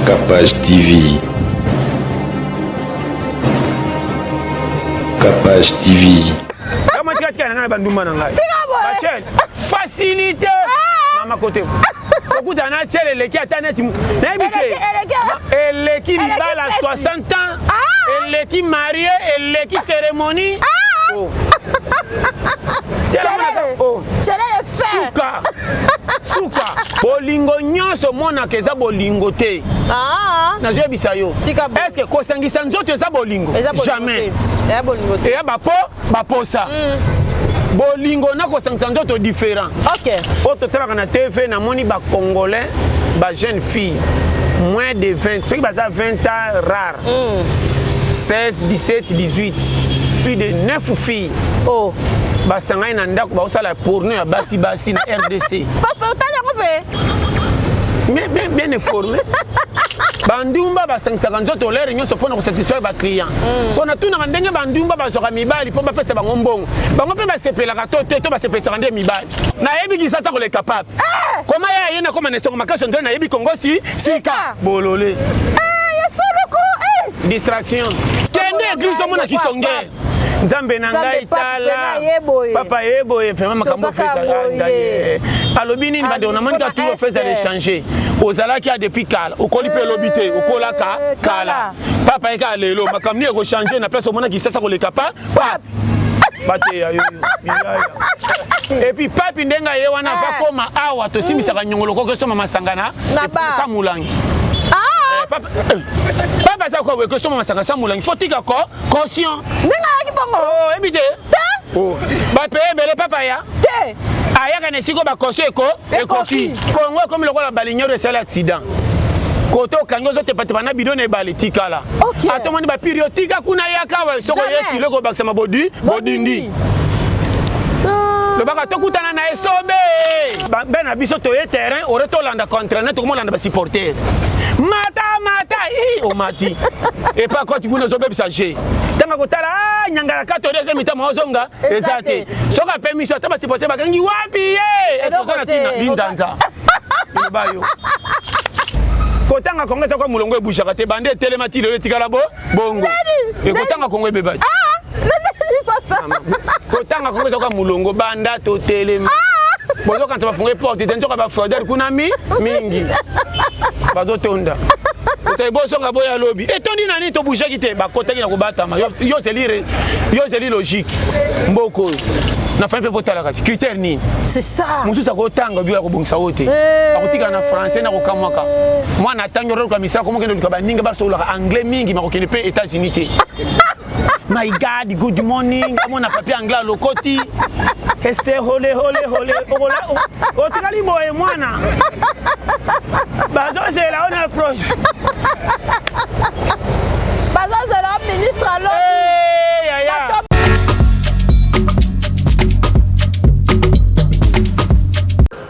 Capage TV. Capage TV. Kama tika tika na ngai bandumba na ngai. Bachel, facilité. Ah! Mama kote. Okuta na chele eleki ata neti nayebi te. Eleki libala 60 ans. Ah! Eleki marié, eleki cérémonie. Ah! Oh. Oh. Suka. Suka. Bolingo nyonso omonaka eza bolingo te. Ah. Nazoyebisa yo. Est-ce que kosangisa nzoto eza bolingo? Jamais. Eya bapo baposa. Mm. Bolingo na kosangisa nzoto différent. Okay. Oyo totalaka na TV namoni ba Congolais ba jeune fille moins de 20 soki baza 20 ans rare. Mm. 16, 17, 18 plus de 9 filles. Oh. Basangani na ndako baosala porno ya basi basi na RDC. Pasteur otali yango mpe? Bien, bien, bien informé. Bandumba basangisaka nzoto lere nyonso mpo na kosatisfaire baclient. Mm. So natunaka ndenge bandumba bazwaka mibali mpo bapesa bango mbongo. Bango mpe basepelaka to te to basepelisaka nde mibali. Nayebi kisasa koleka pape. Eh! Koma ye aye nakoma na esongo makasi ondire nayebi Kongo si sika. Bolole. Eh, ya solo ko eh! Distraction. Kende église omona kisonge. Nzambe na ngai tala papa ye boye vraiment makambo ngai alobi nini bandeko namoni kaka toujours feza d'échanger ozalaki ya depuis kala okoli mpe elobi te okolaka kala papa ye kaka lelo makambo nini ekochange na place omona kisasa koleka pa pape bateya yo bilaya epuis papi ndenge aye wana akakoma awa tosimbisaka nyongo lokoki osomba masanga na sa molangi ah! eh, papa aza kwa boye kosomba masanga sa molangi fo tika ko caution ndenge ayaki bongo oh, oyebi te oh. bapaye ebele papa ya te ayaka na esika bacaution eko ekoki kongo ekomi lokola balignero esali accident kote okangi ozotepatepa na bido na ebale tikala ata omoni bapiri yo tika kuna yaka awa soki oye kilo ekobakisama bodi bodindi ah. lobaka tokutana na esobe be na biso toye terrain ore tolanda contraine tokomolanda basupporter mata mata i omati epa koti kuna ozobebisa je ntango akotala ah, nyangala kato ode eza mitama ozonga eza te soki apemisi ata basupporter bakangi wapi ye eske oza na ntina linzanza eloba yo kotanga kongo eza kwa molongo ebujaka te bande etelema ti lelo etikala bo bongo ekotanga kongo ebeba te ah, kotanga kongo eza kwa molongo banda totelema ah! bozokanisa bafunga porte te nzoka bafraudeur kuna mi mingi bazotonda ozali bozonga boya lobi etondi na nini tobujaki te bakotaki na kobatama yo ozeli logique mboka oyo na famille mpe botalaka te critère nini c'est ça mosusu akotanga bio akobongisa oyo te eh. akotikala na français na kokamwaka mwana atangi oluka misala komokende oluka baninga basololaka anglais mingi makokende mpe états-unis te my god good morning amona papier anglais alokoti este hole hole hole otikali boye mwana bazozela ona projet bazozela ministre alobi hey, yaya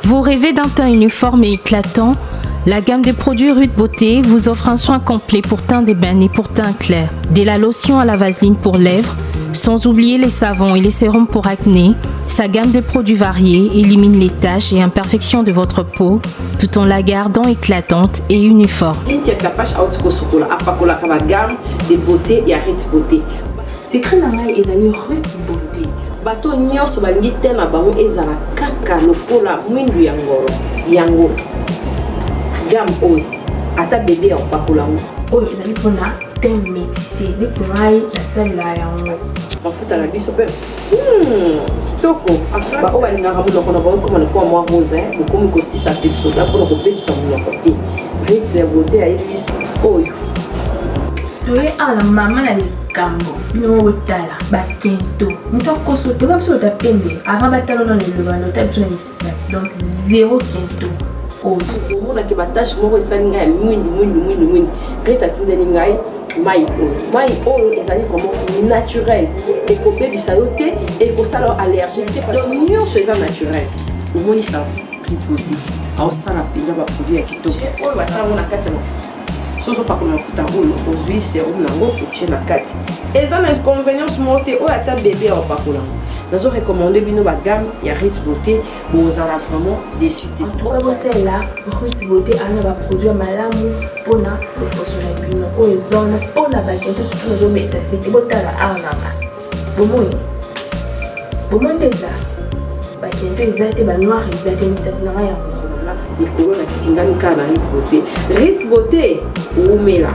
Vous rêvez d'un teint uniforme et éclatant La gamme de produits Ruth Beauté vous offre un soin complet pour teint d'ébène et pour teint clair. De la lotion à la vaseline pour lèvres, sans oublier les savons et les sérums pour acné, sa gamme de produits variés élimine les taches et imperfections de votre peau tout en la gardant éclatante et uniforme. Cynthia Kapash auti kosukola apakolaka ba gamme de beauté ya Ritz Beauté. Secret na ngai ezali Ruth Beauté. Bato nyonso balingi te na bango ezala kaka lokola mwindu ya ngolo. Yango gamme oyo ata bebe ya kopakola yango. Oyo ezali mpona teint métissé neti ngai nasalela yango. Mafuta na biso mpe hmm, kitoko. Baoyo balingaka monoko na bango ekoma lokola mwa rose, bokomi kosisa pepsoda mpona kobebisa monoko te. Ritz ya beauté ayebi biso oyo. Toye awa na mama na likambo bino moko botala bakento moto akoso te biso ota pembe avant batala nano eloba nota biso na misapi donc zero kento oyo omonaki batache moko esali ngai ya mwindu mwindu mwindu mwindu rete atindeli ngai mai oyo mai oyo ezali vraiment naturel ekobebisa yo te ekosala yo allergie te donc nyonso eza naturel omoni savon rite aosala mpenza baproduit ya kitoko oyo batia yango na kati ya mafuta soki ozopakola mafuta oyo ozwi serum na yango otie na kati eza na inconvenience moko te oyo ata bebe ya opakola yango. Nazo recommander bino ba gamme ya Ritz Beauté, bozala vraiment déçu te. En tout cas bosalela Ritz Beauté ana ba produit ya malamu mpona loposo na bino oyo eza wana mpona bakento surtout nazobeta sete botala awa nanga bomoni bomoni nde eza bakento eza te banoir eza te misapi na ngai ya kozonga likolo na tingami kaka na Ritz Beauté. Ritz Beauté wumela.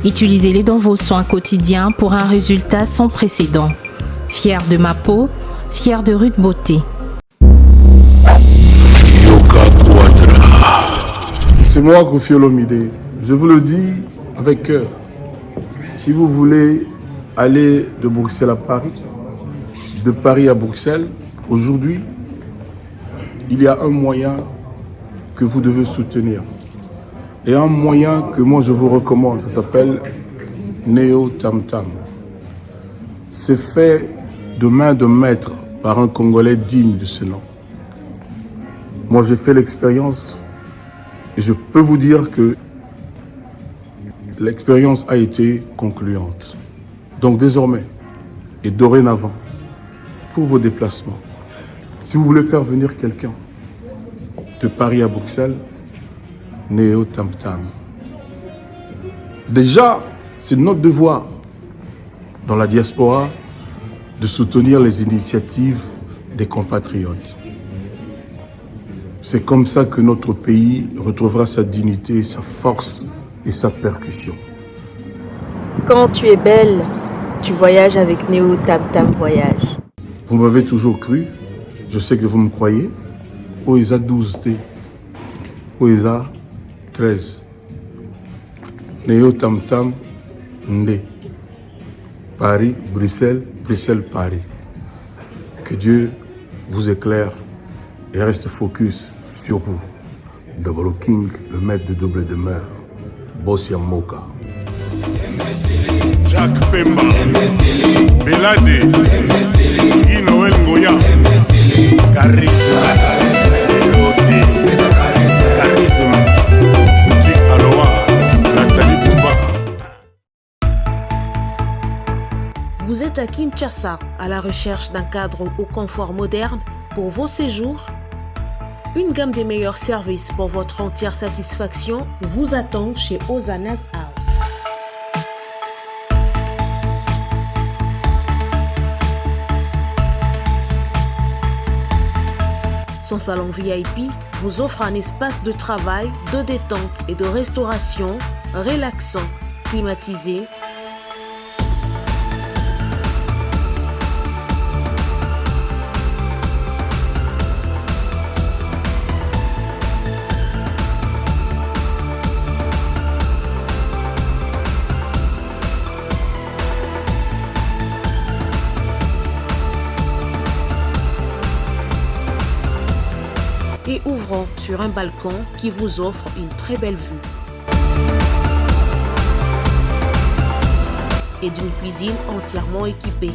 Utilisez-les dans vos soins quotidiens pour un résultat sans précédent. Fier de ma peau, fier de Ruth Beauté. C'est moi, Koffi Olomide. Je vous le dis avec cœur. Si vous voulez aller de Bruxelles à Paris, de Paris à Bruxelles, aujourd'hui, il y a un moyen que vous devez soutenir. Et un moyen que moi je vous recommande, ça s'appelle Neo Tam Tam. C'est fait de main de maître par un Congolais digne de ce nom. Moi j'ai fait l'expérience et je peux vous dire que l'expérience a été concluante. Donc désormais et dorénavant, pour vos déplacements, si vous voulez faire venir quelqu'un de Paris à Bruxelles, Néo Tam Tam. Déjà, c'est notre devoir dans la diaspora de soutenir les initiatives des compatriotes. C'est comme ça que notre pays retrouvera sa dignité, sa force et sa percussion. Quand tu es belle, tu voyages avec Néo Tam Tam Voyage. Vous m'avez toujours cru, je sais que vous me croyez. Oeza 12T, Oeza 13. Néo Tam Tam Ndé. Paris, Bruxelles, Bruxelles, Paris. Que Dieu vous éclaire et reste focus sur vous. Double King, le maître de double demeure. Bossia Moka. Jacques Pemba, Belade, Guy Noël Ngoya, Charisme, Elote, Charisme, Boutique Aloha, Nathalie Bouba. Vous êtes à Kinshasa à la recherche d'un cadre au confort moderne pour vos séjours? Une gamme des meilleurs services pour votre entière satisfaction vous attend chez Ozana's House. Son salon VIP vous offre un espace de travail, de détente et de restauration relaxant, climatisé, et ouvrant sur un balcon qui vous offre une très belle vue. Et d'une cuisine entièrement équipée.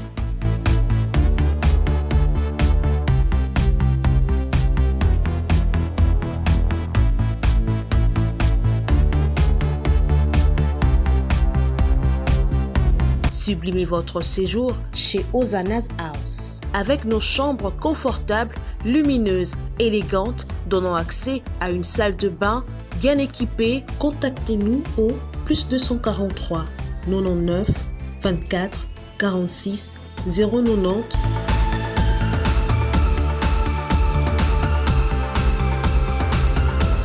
Sublimez votre séjour chez Ozana's House. Avec nos chambres confortables, lumineuses, élégantes, donnant accès à une salle de bain bien équipée, contactez-nous au plus 243 99 24 46 090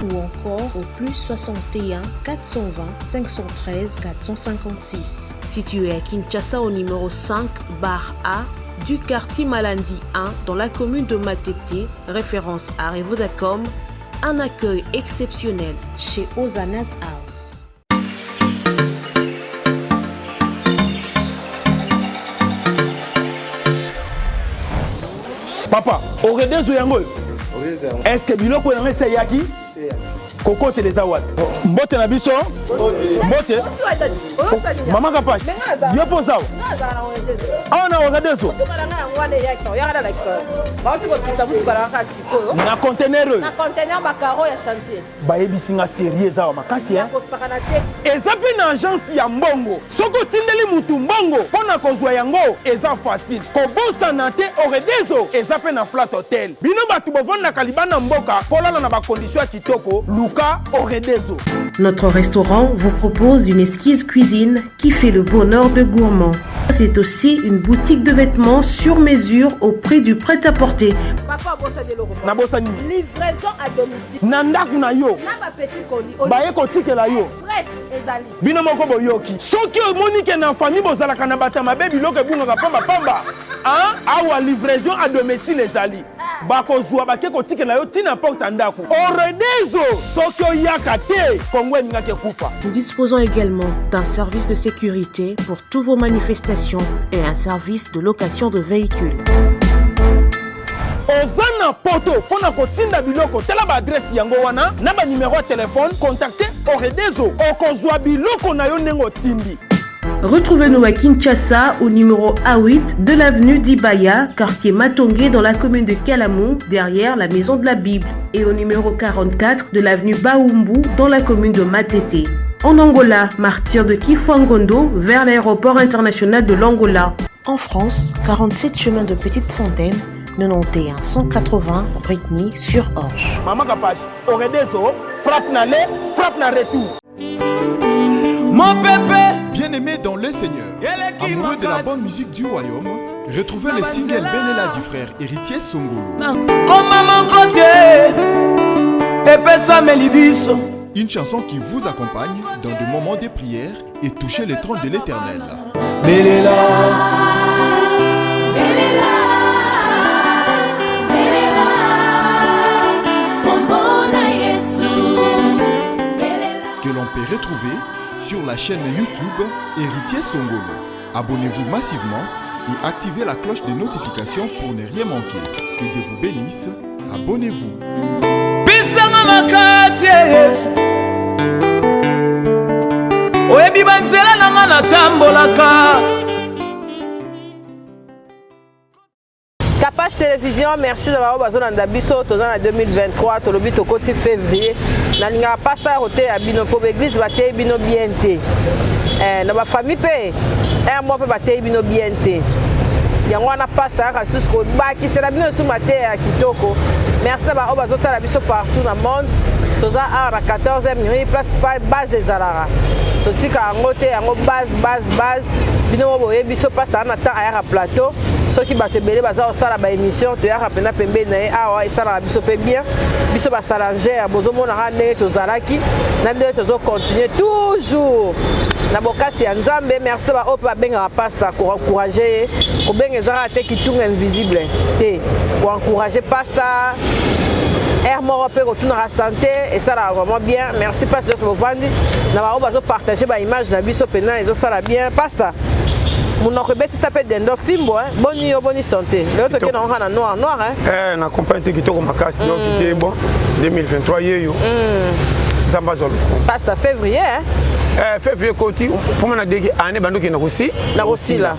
ou encore au plus 61 420 513 456. Situé à Kinshasa au numéro 5 bar A du quartier Malandi 1 dans la commune de Matete, référence à Revodacom, un accueil exceptionnel chez Ozana's House. Papa, oredezo yango oyo? Est-ce que biloko yango esi eyaki? Kokotela eza wapi? Mbote na biso. Mbote. Mama Kapash, yo mpo oza awa? Awa na Wagadezo. Na conteneur oyo. Na conteneur ba carreaux ya chantier. Bayebisi nga serie eza awa makasi hein. Kosakana te. Eza mpe na agence ya mbongo. Soki otindeli mutu mbongo mpo na kozwa yango eza facile. Kobosana te Oredezo eza mpe na Flat Hotel. Bino batu bovandaka libanda mboka polala na ba conditions ya kitoko luka Oredezo. Notre restaurant vous propose une esquisse cuisine qui fait le bonheur de gourmands. C'est aussi une boutique de vêtements sur mesure au prix du prêt-à-porter. Papa obosani eloko moko. Nabosani. Livraison à domicile. Na ndako na yo. Na ba petits colis. Baye kotikela yo. Express ezali. Bino moko boyoki. Soki omoni ke na famille bozalaka na bato ya mabe biloko ebungaka pamba pamba, hein? Awa livraison à domicile ezali. Bakozwa bake kotikela yo ti na porte ya ndako. Oredezo soki oyaka te, Congo elingaki ekufa. Nous disposons également d'un service de sécurité pour toutes vos manifestations et un service de location de véhicules. Oza na poto mpo na kotinda biloko, tala ba adresse yango wana na ba numero ya telefone, contacte Oredezo, okozwa biloko na yo ndenge otindi. Retrouvez-nous à Kinshasa au numéro A8 de l'avenue d'Ibaya, quartier Matongé dans la commune de Kalamu, derrière la maison de la Bible, et au numéro 44 de l'avenue Baumbu dans la commune de Matete. En Angola, martyr de Kifuangondo vers l'aéroport international de l'Angola. En France, 47 chemin de Petite Fontaine, 91 180 Brittany sur Orge. Maman Kapash, Oredezo, frappe na aller, frappe na retour. Mon pépé Bien-aimé dans le Seigneur, amoureux de la bonne musique du royaume, retrouvez le single Belela du frère héritier Songolo. Une chanson qui vous accompagne dans des moments de prière et toucher le trône de l'éternel. Que l'on peut retrouver sur la chaîne YouTube Héritier Songolo. Abonnez-vous massivement et activez la cloche de notification pour ne rien manquer. Que Dieu vous bénisse. Abonnez-vous. oyebi banzela na nga natambolaka Kapash Télévision, merci na bango bazolanda biso toza na 2023 tolobi tokoti février nalingaka pasta ya koteya bino mpo baeglise bateyi bino bien te eh, na bafamille mpe un mois mpe bateyi bino bien te yango wana pasta yaka lisusu kobakisela bino lisusu mateya ya kitoko merci na baoyo bazotala biso partout na monde toza awa na 14e rue place base ezalaka totika yango te yango base base base bino mo boyebi biso pasta na temps ayaka plateau soki bato ebele baza kosala baémission toyaka mpena pembeni na ye awa esalaka biso mpe bien biso basalangere bozomonaka ndenge tozalaki na ndenge tozocontinue toujours na bokasi ya nzambe merci na baoyo mpe babengaka pasta koencourage ye kobenga ezalaka te kitunga invisible te koencourage pasta heure moko mpe kotunaka sante esalaka vraiment bien merci pasta nyonso bovandi na bango bazopartage baimage na biso mpena ezosala bien pasta monoko ebetisa mpe dendo fimbo boni yo boni sante lelo toke nango kaka na noir noir eh, na comprendre te kitoko makasi donc mm. te bon 2023 yeyo mm. nzambe azwa lokumu pasta février eh? Eh, février koti mpo na deke année bandi okende kosi na kosila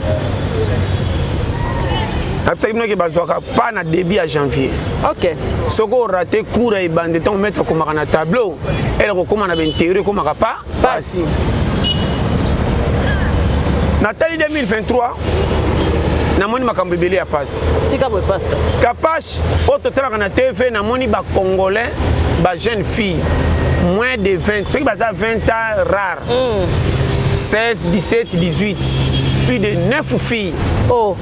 nabisaki bino ke bazwaka pa na début ya janvier ok soki orate cours ya ebande ntango maître akomaka na tableau ele kokóma na bainterieur ekomaka pa pasi natali 2023 namoni makambo ebele ya pasi tika boye pasta kapash oyo totalaka na tv namoni bacongolais bajeune fille moins de 20 soki baza 20 ans rare mm. 16 17 18 plus de 9 filles oh.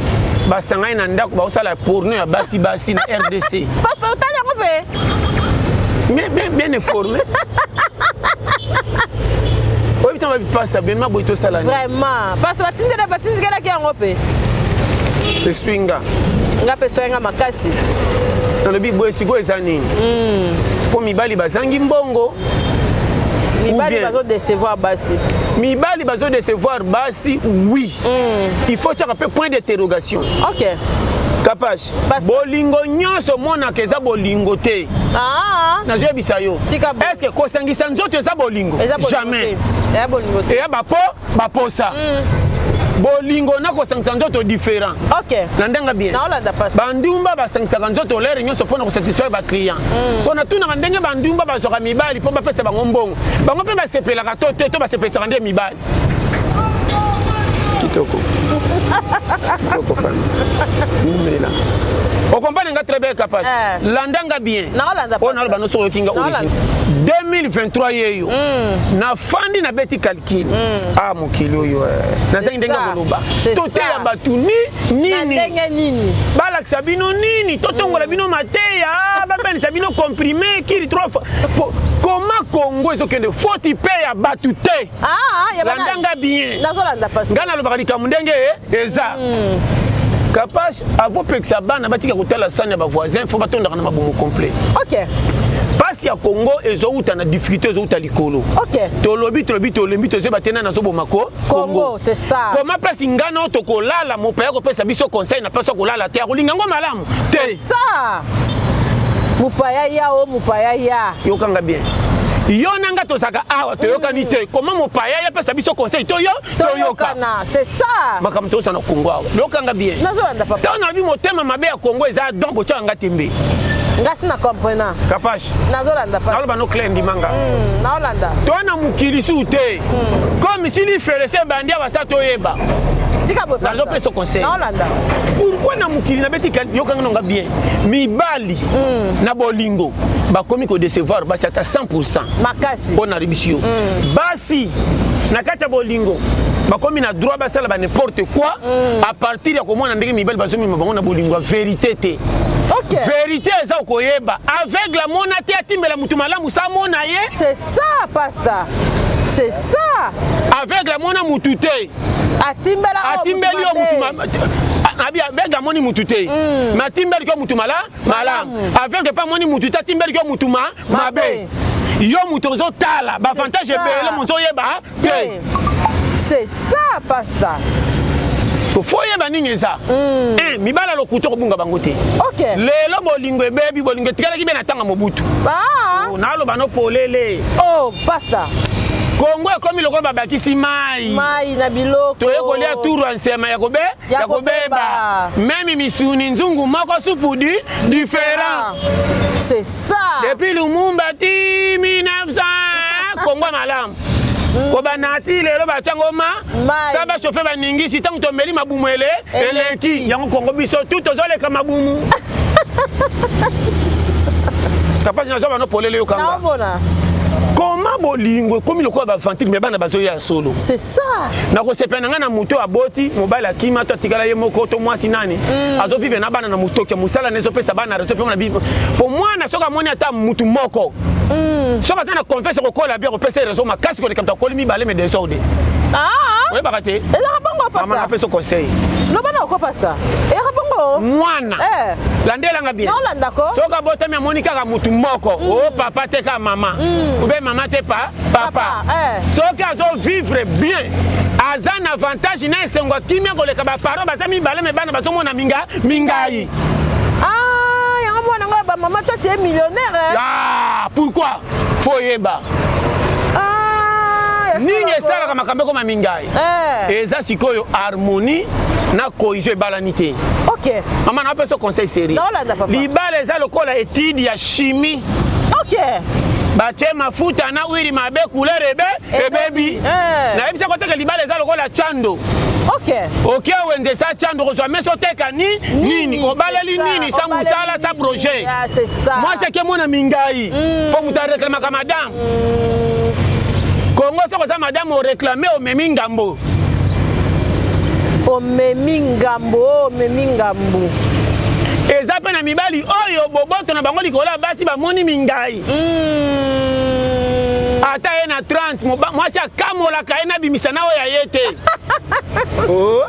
basangani na ndako baosala porno ya basi basi na rdc pasta otali yango mpe bien, bien, bien informé oyebi ntango bapasa bema boye tosala vraiment parce batindela batindikelaki yango mpe eswi nga nga mpe eswai nga makasi nalobi boye sikoyo eza nini mpo mibali bazangi mbongo mibali bazodecevoir basi mibali bazodecevoir basi oui mm. il faut tiaka mpe point d'interrogation ok. Kapash, bolingo nyonso omonaka eza bolingo te. Ah. Nazoyebisa yo. Est-ce que kosangisa nzoto eza bolingo? Jamais. Eya bapo baposa. Bolingo na kosangisa nzoto différent. Okay. Na ndenge bien. Bandumba basangisaka nzoto lere nyonso mpo na kosatisfaire baclient. So natunaka ndenge bandumba bazwaka mibali mpo bapesa bango mbongo. Bango mpe basepelaka to te to basepelisaka nde mibali. Kitoko. Kitoko fami. Mimela. Okompane nga très bien Kapash. Eh. Landa nga bien. Naolanda Oyo naloba nyonso oyoki nga origine. 2023 yeyo. Nafandi nabeti calcul. Ah mokili oyo. eh. Nazangi ndenge ya koloba. Toteya bato ni nini? ndenge nini? Balakisa bino nini? Totongola bino mateya, babenisa bino comprime kiri trois fois. Koma Congo ezokende foti pe ya bato te. Ah, ya Landa nga bien. Nazolanda pasteur. Nga nalobaka likambo ndenge eza. Kapash avopekisa bana batika kotala sani ya bavoisin fo batondaka na mabumu complet. Ok. Pasi ya Congo ezowuta na difficulté ezowuta likolo. Ok. Tolobi tolobi tolembi tozoyeba te nani azoboma ko Congo, c'est ça. Koma place nga na tokolala mopaya kopesa biso conseil na place ya kolala te akolinga yango malamu te. Ça. Mopaya ya o mopaya ya. Yokanga bien. Yo na nga tozalaka awa toyokani te. Koma mopaya ya pesa biso conseil toyo toyoka. C'est ça. Makambo tozosala na Congo awa. Yokanga bien. Nazolanda papa. Ntango nalobi motema mabe ya Congo eza don botyaka nga tembe. Nga si na comprena. Kapash. Nazolanda papa. Naloba no clair ndimanga. Naolanda. To na mokili su te. Comme si lifelo se ebandi awa sa toyeba. Tika boye. Nazopesa conseil. Naolanda. Pourquoi na mokili nabeti yokanga nonga bien. Mibali na bolingo bakomi ko décevoir basi ata 100%. Makasi. Mpo na ribisi yo. Basi na kati ya bolingo bakomi na droit basala ba n'importe quoi à partir ya komona ndenge mibali bazomema bango na bolingo ya vérité te. Okay. Vérité eza koyeba aveugle amona te atimbela mutu malamu sa mona ye. C'est ça pasteur. C'est ça. Aveugle amona mutu te. Atimbela atimbeli yo mutu abi aveugle amoni mutu te. Mais atimbeli ko mutu mala malamu. Aveugle pa amoni mutu te atimbeli ko mutu ma mabe. Yo mutu ozotala ba avantage ebele mozoyeba te. C'est ça pasteur. Faut oyeba nini eza. Un mibala lokuta kobunga bango te. Ok. Lelo bolingo ebebi bolingo etikalaki be na tanga Mobutu. Ah. Naloba no polele. Oh pasteur. Congo ekomi lokola babakisi mai. Mai na biloko. Toye kolia turu ya nsema ya kobe ya kobeba. Meme misuni nzungu moko supu di différent. C'est ça. Depuis Lumumba ti 1900 Congo malamu. Kobanda ti lelo batiango ma sa bachauffe baningisi ntango tomeli mabumu ele eleki yango Congo biso tu tozoleka mabumu. Kapasi nazo bano polele yokanga. Koma bolingo ekomi lokola bavantile me bana bazoya ya solo. C'est ça. Nakosepela na ngai na moto aboti mobali akima to atikala ye moko to mwasi nani azovive na bana na motoki ya mosala na ezopesa bana reseau mpe na bible po mwana soki amoni ata mutu moko soki aza na confiance kokola bien kopesa ye reseau makasi koleka moto akoli mibale me desordre. Oyebaka te. Ezaka bongo pasteur. Mama napesa conseil. Loba na oko pasteur. Ezaka bongo. Mwana. Landelanga bien. Naolanda ko. Soki abotami amoni kaka mutu moko. O papa te kaka mama. Ou bien mama te pa papa. Soki azo vivre bien aza na avantage na esengo ya kimia koleka ba parents baza mibale me bana bazomona minga mingai. Ah, yango mwana ngo ya ba mama toi tu es millionnaire. Hein? Ah, pourquoi? Faut yeba. Ah, nini esalaka makambo ekoma mingai? Eza sikoyo harmonie na cohésion ebalani te. Ok. Mama na apesa conseil sérieux. Libala eza lokola étude ya chimie. Ok. Batie mafuta na huile mabe couleur ebe ebebi. Nayebisa ko te ke libala eza lokola chando. Ok. Ok wenze sa chando kozwa meso teka ni nini obaleli nini sa musala sa projet. Ah, c'est ça. Moi c'est que mona mingai. Po mutu areklamaka madame. Congo soko za madame o réclamer omemi ngambo. Omemi ngambo, omemi ngambo. Eza pe na mibali oyo boboto na bango likolo ya basi bamoni mingai. Ata ye na 30 mwasi akamolaka ye nabimisa na oyo ya ye te. Oh.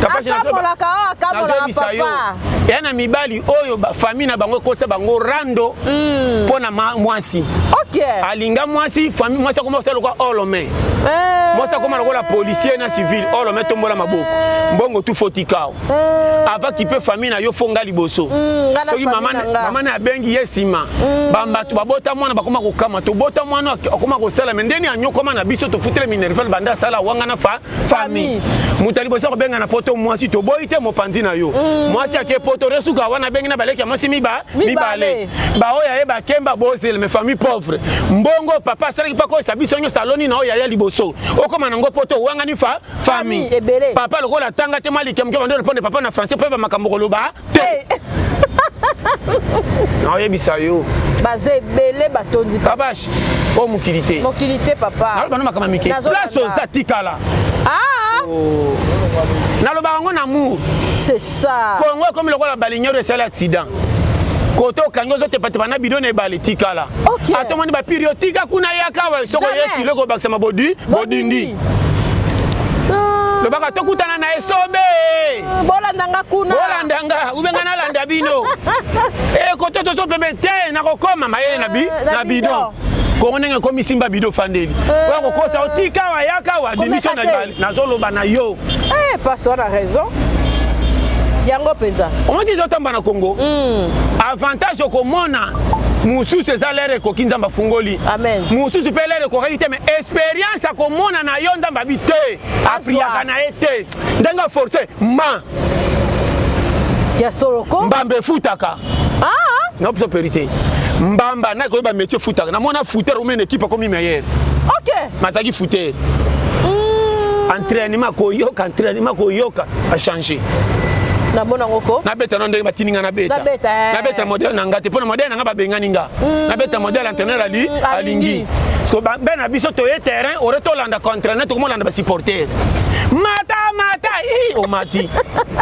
Akamolaka oyo akamolaka papa. Ya na mibali oyo ba famille na bango ekotisa bango rando mpo na mwasi. Ok. Alinga mwasi, famille mwasi akoma kosala lokola olome. Mwasi akoma lokola policier na civil olo me tombola maboko mbongo tu fotikao avant kipe famille na yo fonga liboso. Soki mama mama na abengi ye nsima, bambato babota mwana bakoma kokama, tobota mwana akoma kosala me ndeni anyokoma na biso, tofutele minerval banda asala wanga na fa famille. Moto ya liboso akobenga na poto mwasi, toboyi te mopanzi na yo. Mwasi ake poto resuka wana abengi na baleki ya mwasi mibale baoyo aye bakemba bozele me famille pauvre. Mbongo papa asalaki mpo akoyesa biso nyonso aloni na oyo aya liboso okoma nango poto owangani fa famille. Papa lokola atanga te mwa likemke bando répondre papa na français mpo yeba makambo koloba te. Naoyebisa yo. Baza ebele batondi. Babash oyo mokili te. Mokili te, papa. Naloba no makambo ya mike. Place oza tikala. Ah! Nalobaka yango na amour. C'est ça. Kongo ekomi lokola balignero esali accident. Kote okangi ozotepatepa na bidon na ebale tikala. Ata omoni bapiri yo tika kuna yaka awa soki oye kilo ekobakisama bodi bodindi. Lobaka tokutana na esobe. Bolanda nga kuna. Bolanda nga ubenga nalanda bino. Ekoto tozopembe te nakokoma mayele na bi na bidon. Kongo ndenge ekomi simba bido fandeli. Oya kokosa otika awa yaka awa démission na ebale nazoloba na yo. Eh, pasteur a raison. Yango mpenza. Omoni tozotamba na Congo. Avantage okomona mosusu eza lere ekoki Nzambe afungoli. Amen. Mosusu mpe lere ekokaki te mais expérience akomona na yo Nzambe abi te. Apriaka na ye te. Ndenge aforce ma. Ya soloko. Mbamba efutaka. Ah. Na biso perité. Mbamba na koyeba métier futaka. Namona fouteur ou une équipe akomi meilleur. OK. Nazalaki fouteur. Entraînement koyoka, entraînement koyoka a changer. Namona yango ko. Nabeta no ndenge batindi nga nabeta. Nabeta, eh. Nabeta modèle na nga te mpo na modèle na nga babengani nga. Nabeta modèle entraîneur ali alingi. Parce que be na biso toye terrain ore tolanda entraîneur tokomolanda basupporter. Mata mata i omati.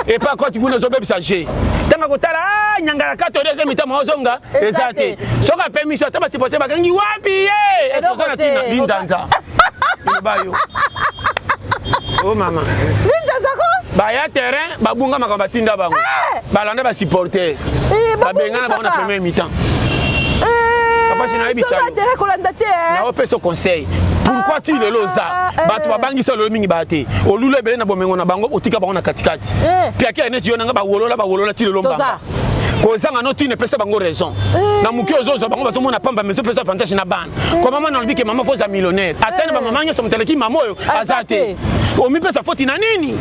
Epa koti kuna ezobebisa jeu. Ntango kotala ah, nyangala kato deuxième mi-temps ozonga eza te. Soki apemi so ata basupporter bakangi wapi ye. Est-ce que oza na tina linzanza? Loba yo. Oh mama. Linzanza ko? Baya terrain babunga makambo batinda bango. Balanda basupporter. Babengana bango na première mi-temps. Papa si nayebisa yo. Terrain kolanda te. Naopesa conseil. Pourquoi ti lelo oza bato babangisa lelo mingi baya te olula ebele na bomengo na bango otika bango na katikati piaki neti yo nanga bawolola bawolola ti lelo mbanga kozanga no tina epesa bango raison na moke ozozwa bango bazomona pamba mais ozopesa avantage na bana ko mama nalobi ke mama mpo oza millionnaire ata na bamama nyonso moto aleki mama oyo aza te omipesa foti na nini?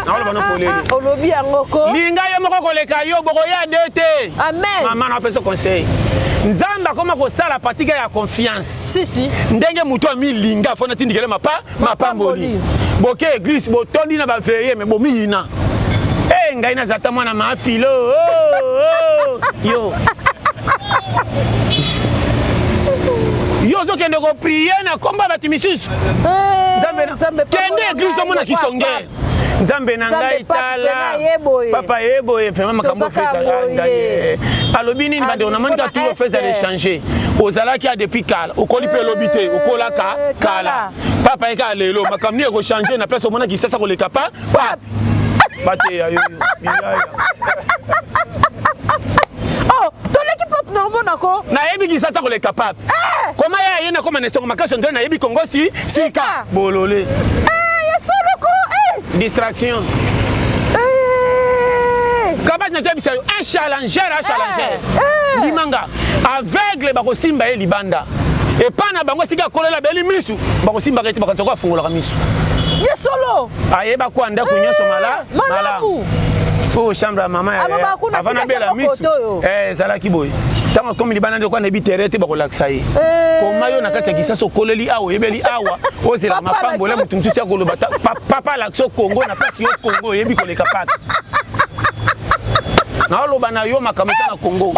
Naoloba no polele. Olobi yango ko. Linga yo moko koleka yo bokoya de te. Amen. Mama napesa conseil. Nzambe akoma kosala pratique ya confiance. Si si. Ndenge moto amilinga fo natindikele mapa mapamboli. Boke église botondi na baveye me bomiyina. Eh ngai naza ta mwana mafilo. Oh, oh, yo. Yo ozokende koprie na kombo ya bato misusu. Nzambe kende église omona kisongere. Nzambe na ngai tala papa ye boye vraiment makambo ofesa ngai alobi nini bandeko namoni ka tour ofesa l'échanger ozalaki a depuis kala okoli mpe elobi te okolaka kala papa ye kaka lelo makambo nini ekochange na place omonaki sasa koleka pa pape bateya yo bilaya. Oh, toleki pape na omona ko. Nayebi kisasa koleka pape. Koma ye aye nakoma na esongo makasi ondre nayebi kongo si sika bolole. Ya solo ko. Distraction. Kabati nazoyebisa yo un challenger a challenger. Ndimanga aveugle bakosimba ye libanda. Epa na bango esika akolela beli misu bakosimbaka ete bakanisa ko afungolaka misu. Ya solo. Ayeba kwa ndako nyonso mala malamu. Oyo chambre ya mama avant nabela misu ezalaki boye. Ntango akomi libanda nde lokola nayebi terrain te bakolakisa ye. Koma yo na kati ya kisasa okoleli awa oyebeli awa ozela mapambola moto mosusu ya koloba papa alakisa yo Congo na place yo Congo oyebi koleka pape. Naoloba na yo makambo eza na Congo.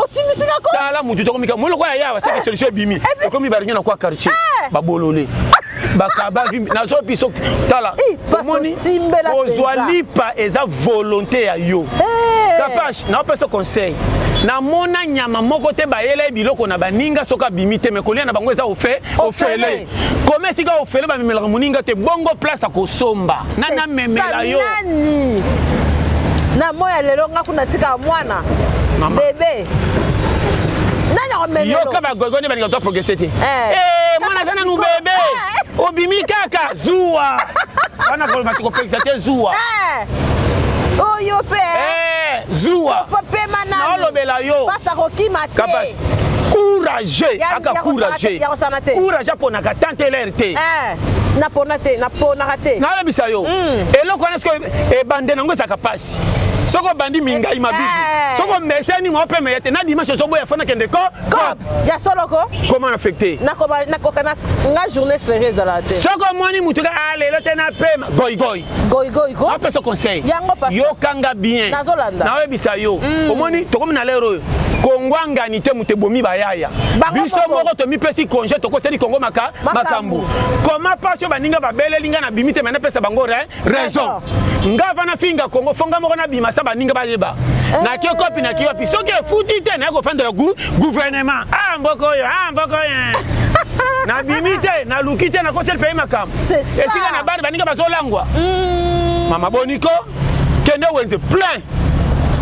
Tala mutu tokomika mo lokola ya yawa seke solution ebimi ekomi barinyo na kwa quartier babolole bakaba vimbi nazo biso tala omoni kozwa lipa eza volonté ya yo. Kapash naopesa conseil namona nyama moko te bayela ye biloko na baninga soki abimi te me kolia na bango eza ofe ofele koma esika ofele bamemelaka moninga te bongo place akosomba nani amemela yo nani na moya lelo nga kuna tika mwana bebe. Nani akomemelo? Yoka bagogo nde balinga to progresser te. Eh. Eh, mwana aza nanu bebe. Eh. Obimi kaka zuwa. Wana koloba tokopekisa te zuwa. Eh. Oyo pe. Eh, zuwa. Pema nanu. Naolobela yo. Pasta kokima te. Courageux, aka courageux. Courage aponaka tant l'air te. Eh. Napona te, naponaka te. Nayebisa yo. Eloko wana sikoyo ebande nango ezalaka pasi. Soki obandi mingai mabibi. Eh. Soki omeseni mwa peme ya te na dimanche ozoboya fo nakende ko cop. Ya solo ko? Comment affecté? Nakoba nakoka na nga journée fériée ezalaka te. Soki omoni motu ka ah, lelo te na pema goigoi. Goigoi ko? Apesa conseil. Yango pasteur. Yokanga bien. Nazolanda. Nayebisa yo. Omoni tokomi na lero oyo. Kongwangani te moto ebomi bayaya. Biso moko tomipesi congé tokoseli Kongo maka makambo. Comment pasi oyo baninga babeleli nga na bimi te mais napesa bango raison. Nga va nafinga Kongo fo nga moko nabima sa baninga bayeba. Nake kopi nake wapi soki efuti te naye kofandela gouvernement. Ah mboka oyo, ah mboka oyo. Nabimi te, naluki te, nakoseli pays makambo. Esika na bana baninga bazolangwa. Mama boniko kende wenze plein.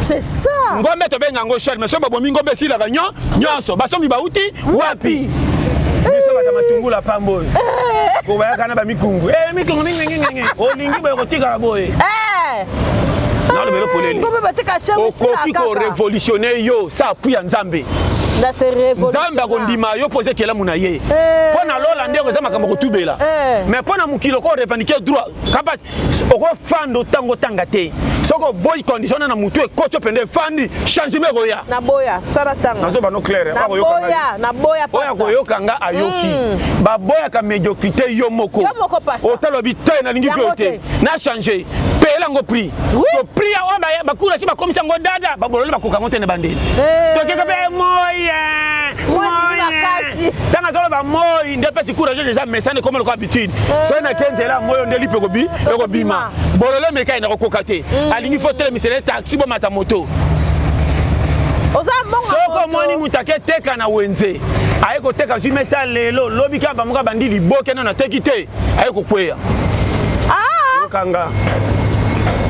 C'est ça. Ngombe tobenga yango cher mais soki babomi ngombe esilaka nyo nyonso basombi bauti wapi? Biso bato ya matungula pamba oyo kobayaka na bamikungu eh, mikungu mingingingingi olingi boye kotikala boye nalobelo polele okoki korevolutionne yo sa appui ya Nzambe. Nzambe akondima yo mpo oza ekelamu na ye mpo na lola nde eza makambo kotubela mais mpo na mokili oko revendiquer droit kapa okofanda otango otanga te soki oboyi condition na motu ekoti opende efandi changement ekoya. Naboya sala tanga nazoba no claire. Naboya, naboya. Oyo akoyoka nga ayoki. Baboyaka médiocrité yo moko. Yo moko pasteur. Otalobi te nalingi mpe te na change peyela yango prix to prix ya oyo bakura si bakomisa yango dada babolole bakoka yango te na bandeli tokeka mpe moi ntango azoloba moi nde mpesi courage deja mesana ekoma lokola habitude soki nake nzela moi oyo nde lipe ekobima bolole mekai nakokoka te alingi fo telemisela taxi bomata moto. Soki omoni moto ake teka na wenze aye koteka zwi mesa lelo lobi kaka bamoka bandi liboke nano ateki te aye kokweya. Okanga.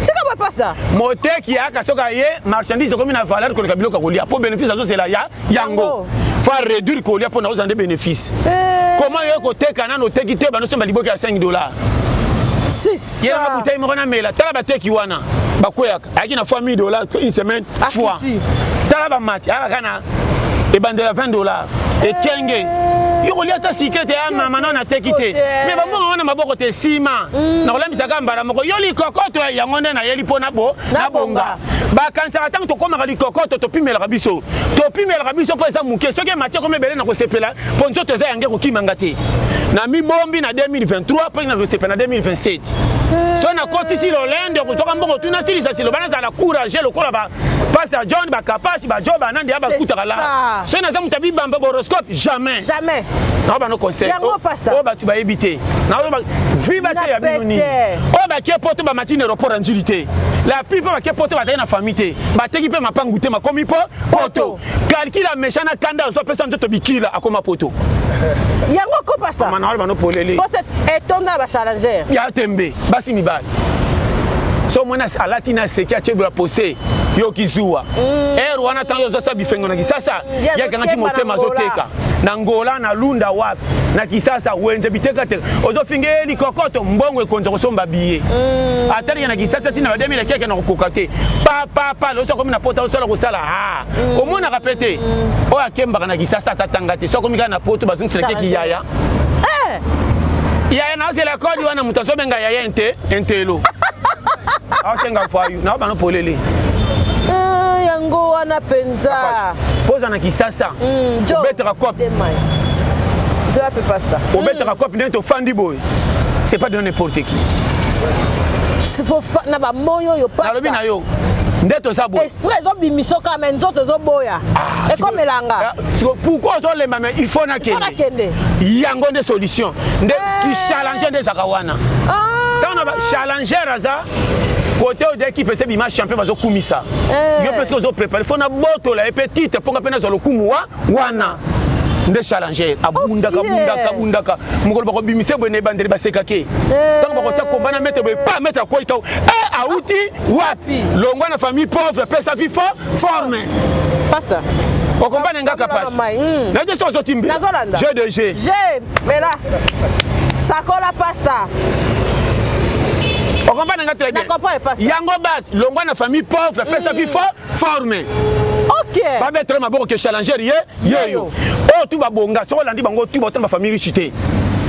Sika boye pasteur. Moteki ayaka soki aye marchandise ekomi na valeur koleka biloko ya kolia mpo bénéfice azozela ya yango fa réduire kolia mpo na ozala nde bénéfice. Comment yo koteka nano oteki te banosomba liboke ya 5 dollars ye nanga bouteille moko namela tala bateki wana bakweyaka ayaki na fois 1000 dollars une semaine fois tala bamatch ayaka kaka na ebandela 20 dollars ekenge yo kolia ata sikre te ya mama nano nateki te me bambongo wana maboko te nsima nakolambisaka mbala moko yo likokoto yango nde nayeli mpo nabonga bakanisaka ntango tokomaka likokoto topimelaka biso topimelaka biso mpo eza moke soki ematie komi ebele na kosepela mpo nzoto eza yange kokimanga te na mibombi na 2023 mpo na kosepela na 2027 so nakotisi lolende kozwaka mbongo tuna silisa siloba nazala courage lokola ba pasteur John bakapashi bajo banandi ya bakutaka la soki naza moto ya bibamba horoscope jamais jamais nao bano conseil oyo bato bayebi te vi bate ya bino nini oyo bakie poto bamati na aéroport ya Njili te la plupart bakie poto bazali na famille te bateki mpe mapangu te makomi po poto calcul ya méchant na kanda azwa pesa nzoto bikila akoma poto yango ko pasteur mama na bano polele poto etonda na ba challenger ya tembe basi mibali so omoni alati na seki atie bola pose yo kizuwa ere wana ntango ozosala bifengo na Kisasa ye akangaki motema azoteka na Ngola na Lunda wapi na Kisasa wenze bitekateka ozofinga ye likokoto mbongo ekonza kosomba biye atalika na Kisasa ntina ba 2000 ekeke na kokoka te papapa loso akomi na poto osala kosala a omonaka pe te oyo akembaka na Kisasa atatanga te so akomi kaka na poto bazongiselaki kiyaya yaya naozela kodi wana moto azobenga yaya ente entelo aosenga fayu nao bano polele. Yango wana mpenza poza na Kisasa obetaka cope obetaka cope ndenge tofandi boye c'est pas de n'importe qui. Na bamoyi oyo nalobi na yo nde toza boye esprit ezobimisa kaka me nzoto ezoboya ekomelanga. Pourquoi ozolemba mais il faut nakende yango nde solution nde kichallenger nde ezalaka wana ntango na challenger aza kote oyo équipe ese bima champion bazokumisa yo mpe soki ozoprépare fo nabotola ye mpe titre mponga mpe nazwa lokumu wa wana nde challenger abundaka abundaka abundaka mokolo bakobimisa boye na ebandeli basekaki ntango bakotia komba na maître boye pa maître akwei tao e auti wapi longwa na famille pauvre pesa vie forme pasteur. Okomprendre nga Kapash? Na te sozo timbe. Jeu de jeu. Jeu, mela. Sakola pasta. Okomprendre nga très bien. Yango base, longwa na famille pauvre, pesa vie fort, forme. Ok. Babetela maboko ke challenger ye yeyo. Oyo tu babonga, soki olandi bango tu botana ba famille riche te.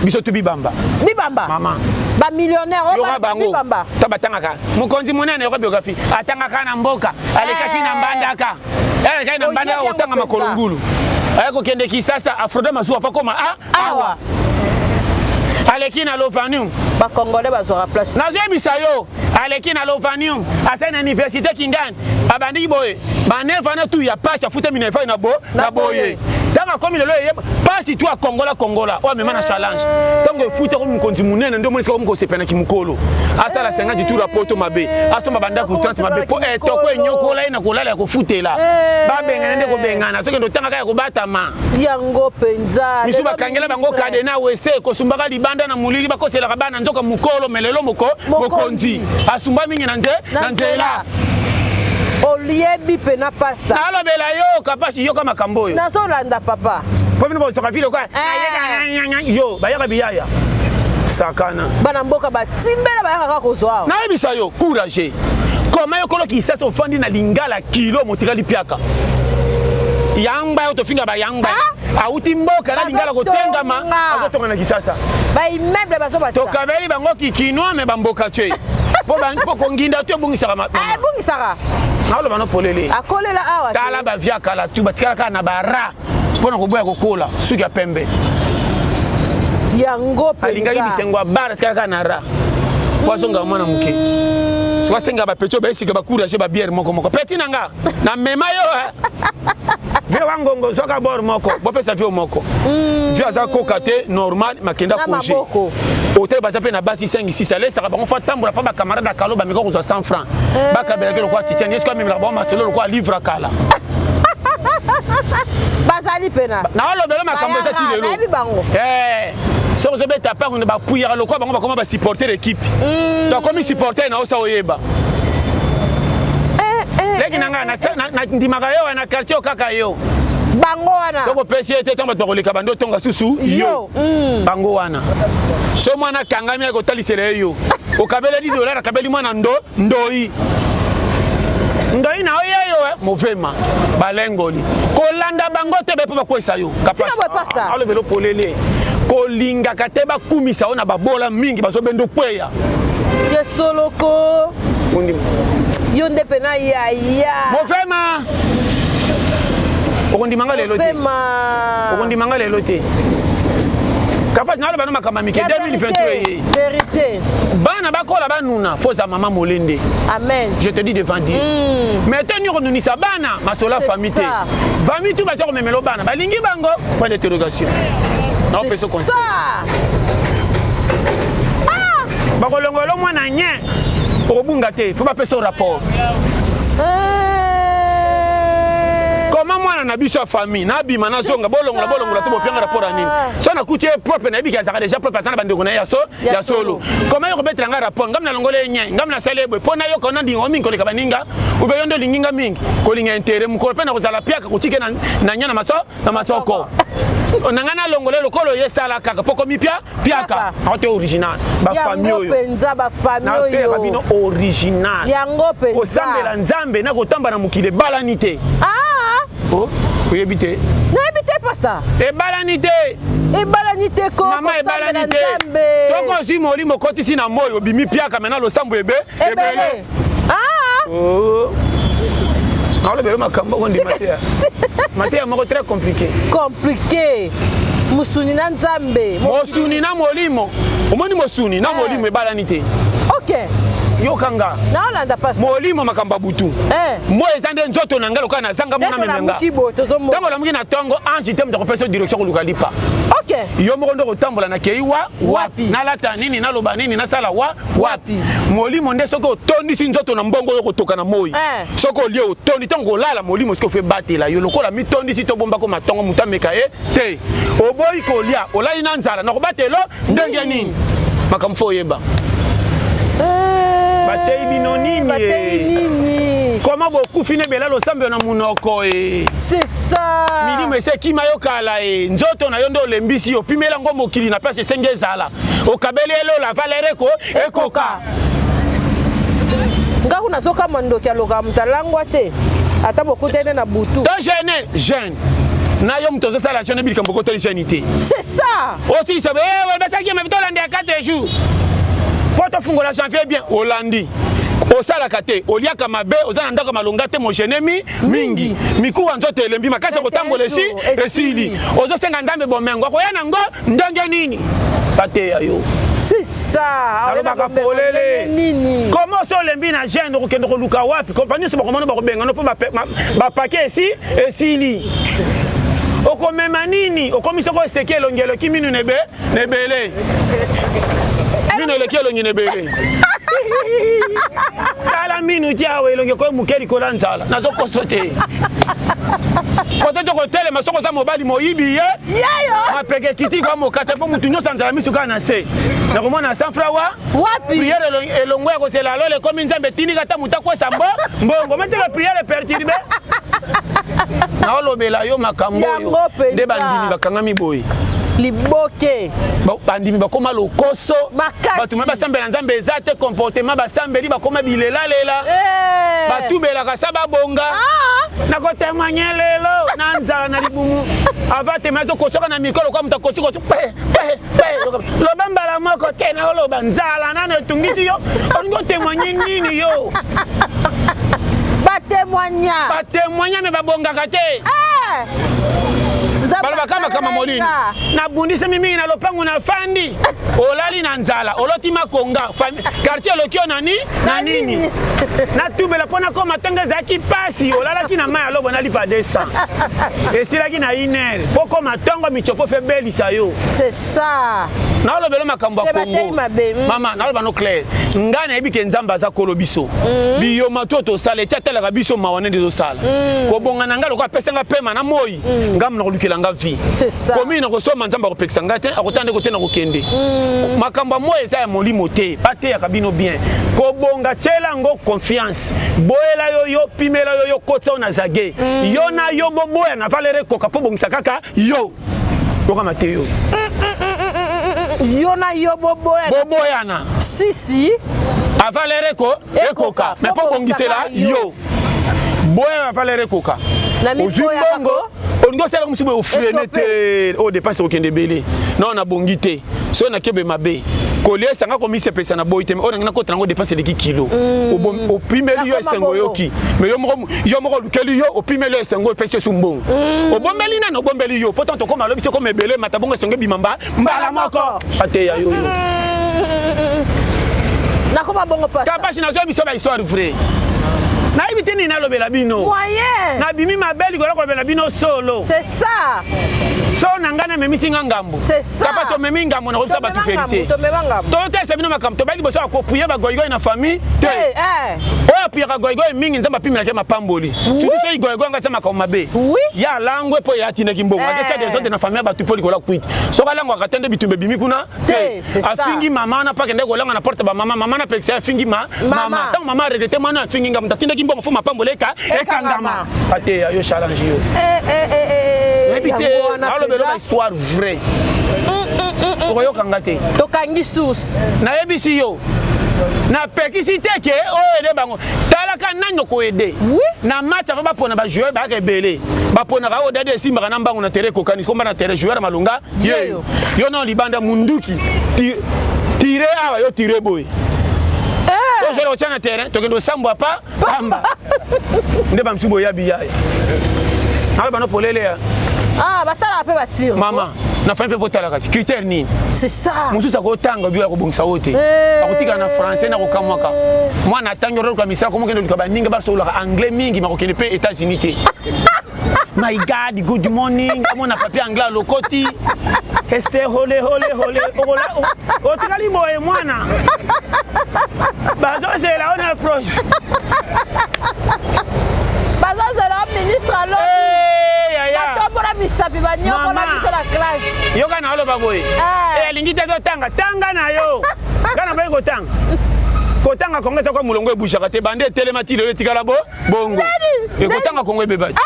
Biso tu bibamba. Bibamba. Maman. Ba millionnaire oyo yoka bango. Ta batangaka. Mokonzi monene yoka biographie. Atangaka na mboka, alekaki na mbandaka. Alekaki na mbandaka kotanga makolo ngulu. Aya kokende Kisasa, Afroda masuwa pa koma a awa. Aleki na Lovanium. Ba Congolais bazwaka place. Nazoyebisa yo, aleki na Lovanium, asali na université Kingani, abandiki boye, ba neuf ans tu ya pasi afuta minerval na bo na boye. Ntango akomi lelo eyeba pasi tu akongola kongola oyo amema na challenge. Ntango efuti akomi mokonzi monene nde omoni sikoyo akomi kosepenaki mokolo. Asala 50 tour ya poto mabe, asomba bandako 30 mabe po etoko enyokola ye na kolala ya kofutela. Babengana nde kobengana, soki ndo tanga kaka ya kobatama. Yango penza. Misu bakangela bango kadena wese kosumbaka libanda na molili bakoselaka bana nzoka mokolo mais lelo moko mokonzi asumba mingi na nze na nzela. Oliebi pena pasta. Nalobela yo Kapashi, yoka makambo oyo. Nazolanda papa. Po bino bosoka vile kwa. Yo bayaka biyaya. Sakana. Bana mboka batimbela bayaka kaka kozwa awa. Nayebisa yo courage. Koma yo kolo Kinshasa ofandi na lingala kilo motikali piaka. Yangba yo tofinga ba yangba. Auti mboka na lingala kotengama azotonga na Kinshasa. Ba immeuble bazobatisa. Tokabeli bango kikinois mais ba mboka tse. Po ba po konginda to ebungisaka ma. Ah, ebungisaka. Naloba no polele. Akolela awa. Tala ba via kala tu batikala kaka na ba ra mpo na koboya kokola suki ya pembe. Yango penza. Alingaki bisengo ya bar atikala kaka na ra. Po azonga mwana moke. Soki asenga ba petit ba esika ba courage ba bière moko moko. Petit na nga na mema yo eh. Vieux wa ngongo zwaka bord moko, bopesa vieux moko. Vieux aza koka te normal makenda congé. Hotel baza pe na basi 5 6 alesaka bango fa tambola pa ba camarade ya kalo ba meka kozwa 100 francs. Bakabelaki lokola titian, yesu amemelaka bango masolo lokola livre ya kala. Bazali pena. Naolobela makambo eza ti lelo. Nayebi bango. Soki ozobeta part na bapuyaka lokola bango bakoma ba supporter équipe. Donc komi supporter na osa oyeba. Leki na nga na ndimaka yo na quartier kaka yo. Bango wana. Soko pesi ete ntango bato bakoleka bando tonga susu yo. Bango wana. So mwana kangami akotalisela ye yo. Okabeleli dollar akabeli mwana ndo ndoi. Ndoi na oye yo movema balengoli. Kolanda bango te bepo bakwesa yo. Tika boye pastor. Alobelo polele. Kolingaka te bakumisa yo na babola mingi bazobenda okweya. Ye soloko. Ondima. Yo nde pena yaya. Movema. Okondima nga lelo te. Movema. Okondima nga lelo te. Kapasi naloba no makambo ya mike 2023 ye. Vérité. Bana bakola banuna foza mama molende. Amen. Je te dis devant Dieu. Mais te nyoko nunisa bana masola famille te. Famille tout baza komemelo bana balingi bango point d'interrogation. Na opesa conseil. Bakolongolo mwana nye okobunga te, faut bapesa rapport. Comment mwana na biso ya famille nabima nazonga bolongola bolongola te bopianga rapport ya nini? So nakuti ye propre nayebi ke azalaka déjà propre aza na bandeko na ye ya solo. Comment yo kobetela nga rapport ngam nalongola ye nye ngam nasali ye boye mpo nayoka nandinga mingi koleka baninga ube yo nde olingi nga mingi kolinga intérêt mokolo mpe nakozala piaka kotike na nya na masoko. Na nga nalongola ye lokolo ye sala kaka mpo komi piaka. Akote original ba famille oyo. Yango penza ba famille oyo. Na pe bino original. Yango penza. Kosambela Nzambe na kotamba na mokili ebalani te. Oh, oyebi te. Nayebi te pastor. Ebalani te. Ebalani te ko. Mama ebalani te. Soko ozwi molimo okotisi na moyo obimi piaka maintenant losambo ebe ebele. Oh. Nalobela makambo okondima te. Mateya moko très compliqué. Compliqué. Mosuni na Nzambe. Mosuni na molimo. Omoni mosuni na molimo ebalani te. Ok. Yokanga. Naolanda pastor. Molimo makambo ya butu. Moi eza nde nzoto na ngai lokola nazanga mona memela nga. Ntango olamuki na tongo ange te moto akopesa yo direction koluka lipa. Ok. Yo moko nde okotambola na kei wa wapi. Nalata nini naloba nini nasala wa wapi. Molimo nde soki otondisi nzoto na mbongo oyo kotoka na moi. Soki olie otondi ntango kolala molimo soki ofe batela yo lokola mitondisi tobombako matongo moto ameka ye te. Oboyi kolia olali na nzala na kobatela ndenge nini? Makambo fo oyeba. Bateyi bino nini? Bateyi nini? Koma bokufi na ebela losambo na monoko e. C'est ça. Milimo esi ekima yo kala e. Nzoto na yo nde olembisi yo, opimeli yango mokili na place esengi ezala. Okabeli ye lola valeur eko ekoka. Nga kuna azokamwa ndoki alokaka moto alangwa te ata bokutani na butu. To jeune jeune na yo moto ozosala jeune bilika mbokotoli jeune te. C'est ça. Osilisa eh, basalaki mabe tolanda ya 4 jours mpo tofungola janvier bien olandi osalaka te oliaka mabe oza na ndako ya malonga te mogenemi mingi mikuwa nzoto elembi makasi ya kotambola esi esili ozosenga nzambe bomengo akoya nango ndenge nini bateya yo nalobaka polele koma osi olembi na gene okokende koluka wapi kompani nyonso bakomona bakobengana mpo bapake esi esili okomema nini okomi soko eseki elongi eleki minu na ebele minu eleki elongi na ebele tala minu ti awa elongi ekoyi moke likolo ya nzala nazokoso te kote tokotelema soki oza mobali moyibi ye mapeke ekiti kwa mokate mpo motu nyonso anzala misu kaka na se nakomona sans fra wa priere elongo ya kozela lola ekomi nzambe etindika ata moto akwesa mbo mbongo mateka priere perturbe naolobela yo makambo oyo nde bandimi bakangami boye liboke bandimi bakoma lokoso bato me basambela nzambe eza te comportement basambeli bakoma bilelalela eh. batubelaka sa babonga ah. nakotemwanye lelo na nzala na libumu ava tema azokosoka na mikolo kwa moto akosi kosi pe pe pe loba mbala moko te naoloba nzala nano etungisi yo olingi otemwanye nini yo batemoigna batemoigna me babongaka te eh! balobaka makambo molini nabundisami mingi na lopango nafandi olali na nzala oloti makonga quartier oloki yo nani na nini natubela mpo nakoma ntango ezalaki mpasi olalaki na mai ya lobo na lipa 200 esilaki na inere mpo koma ntongo michopo fe belisa yo c'est ça naolobelo makambo ya kongo hmm. mama naloba no claire ngai nayebi ke nzambe aza kolo biso mm. biyoma to tosala ete atalaka biso mawa nde ezosala mm. kobonga na ngai lokola apesa ngai pema na moi mm. ngai nakolukela ngai vie komi nakosomba nzambe akopekisa ngai te akotala nde kote nakokende mm. makambo ya moi eza ya molimo te bateyaka bino bien kobonga tyela yango confiance boyela yo yo pimela yo yo kotisa yo na zage mm. yo na yo boboya na valere ekoka mpo bongisa kaka yo yoka mateyo yo na yo boboyana boboyana sisi avalere ko ekoka me mpo bongisela yo boya na valeur ekoka ozwi mbongo olingi osala mosusu boye ofrene te oyo dépense okende ebele non nabongi te soki nakebe mabe koliesa nga komisepelisa na boyi te oyo nangi nakota nango dépense eleki kilo mm. opimeli yo esengo oyoki mais yo moko olukeli yo opimeli yo esengo epesi yo su mbongo mm. obombeli nani obombeli yo po tanto okoma alobi soki okoma ebele mata bongo esengo ebima mba mbala moko ateya yo yo mm. nakoma bongo pasta kapashi nazwa biso ba histoire vrai nayebi te nini nalobela bino nabimi mabe likolo kolobela bino solo c'est ça so na ngai namemisi nga ngambo kapa tomemi ngambo nakobisa bato verité totesa bino makambo tobali liboso ya kopuye bagoigoi na famille te eh, eh. oyo apuyaka goigoi mingi nzambe apimelaki mapamboli surtout soki goigoi nga asa makambo mabe ye alangwe mpo ye atindaki mbongo eh. aketya desordre na famille ya bato mpo likolo ya kwiti soki alangwaka te nde bitumba ebimi kuna te afingi mama wana mpo akende kolanga na porte bamama mama na pekisa afingi ma mama ntango mama aregrete mwana afingi nga moto atindaki mbongo fo mapamboli eka ekangama ateya yo challenge yo eh, eh, nayebi te alobelo ba histoire vrai mm, mm, mm, okoyoka nga te tokangi source nayebisi yo napekisi te ke oyo ede bango talaka nani okoede na match ava bapona bajoueur bayaka ebele baponaka oyo dadi esimbaka na mbango na tere ekokani komba na tere joueur ya malonga yeyo yo na libanda munduki tire awa yo tire boye eh. ozala otya na terrain tokende osambwa pa pamba nde bamosusu boyabi yaya awa bano polele ya ah, batalaka mpe batire mama na famille mpe botalaka ti critère nini c'est ça mosusu akotanga bio ya kobongisa oyo te eh. akotikala na français na kokamwaka mwana atangi oluka misala komokende oluka baninga basololaka anglais mingi makokende mpe états-unis te my god good morning amona papier anglais alokoti este hole hole hole otikali boye mwana bazozela ona projet bazozela o ministre alobi batombola misapi banyokola biso na classe yoka na oloba boye eh. Eh, alingi te totanga tanga na yo nga na boyi kotanga Kotanga Kongo eza kwa molongo ebougeaka te, bande etelema ti lelo etikala bo bongo. Ekotanga Kongo ebeba te.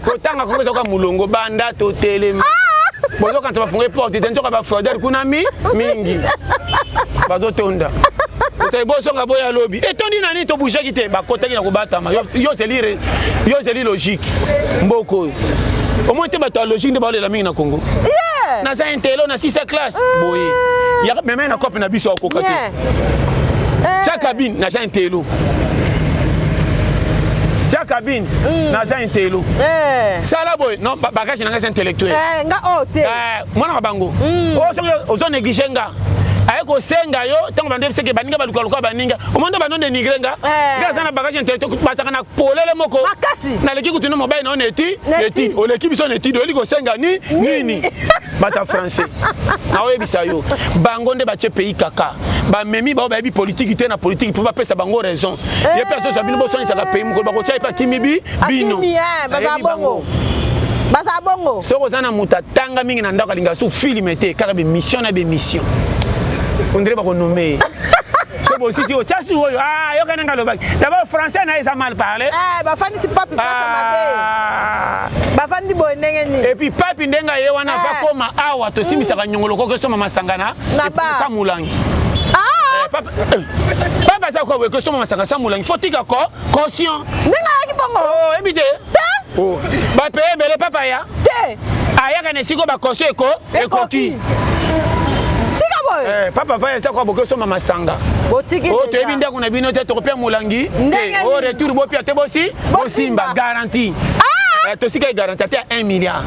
Kotanga Kongo eza kwa molongo banda totelema. Bozokanisa bafunga porte te, nzoka ba fraudeur kuna mi mingi bazotonda. Ozali bozonga boya lobi etondi na nini tobougeaki te, bakotaki na kobatama. Yo ozeli yo ozeli logique mboka oyo omoni te bato ya logique nde baolela mingi na Congo. Naza intelo na sisa classe boye meme na cope na biso akoka te. Tia cabine naza intelo, tia cabine naza intelo, sala boye non bagage na ngai eza intellectuel nga oyo te mwana na bango oyo soki ozo néglige nga aye kosenga yo ntango bando yebiseke baninga balukaluka baninga omoni nde bando dénigre nga nga aza na bagage intellectuel bazalaka na polele moko naleki kutu na mobali na yo na eti etide oleki biso na etide oyeli kosenga ni nini bata français naoyebisa yo bango nde batie pays kaka bamemi bao bayebi politiki te na politiki mpo bapesa bango raison ye mpe azozwa bino bosonisaka pays mokolo bakotia ye mpe akimi bi bino. Bazala bongo, bazala bongo. Soki oza na moto atanga mingi na ndako alingaka su filme te, kaka bemission na bemission ondire bakonome ye. So bosisi otya su oyo yoka ndenge alobaki d'abord français na ye eza mal parlé. Bafandisi papi place mabe, bafandi boye ndenge nini? Et puis papi ndenge aye wana akoma awa tosimbisaka nyongolo koko esoma masanga na sa molangi. Papa aza kwa boye kosoma masanga sa molangi, fo tika ko caution. Ndenge ayaki bongo oyebi te bapaye ebele papa ya te ayaka na esika bacaution eko ekoki. Tika boye papa va eza kwa boke osomba masanga botiki. Oyo toyebi ndako na bino te, tokopia molangi te, o retour bopia te, bosi bosimba garantie. Tosika ye garantie ate ya 1 milliard.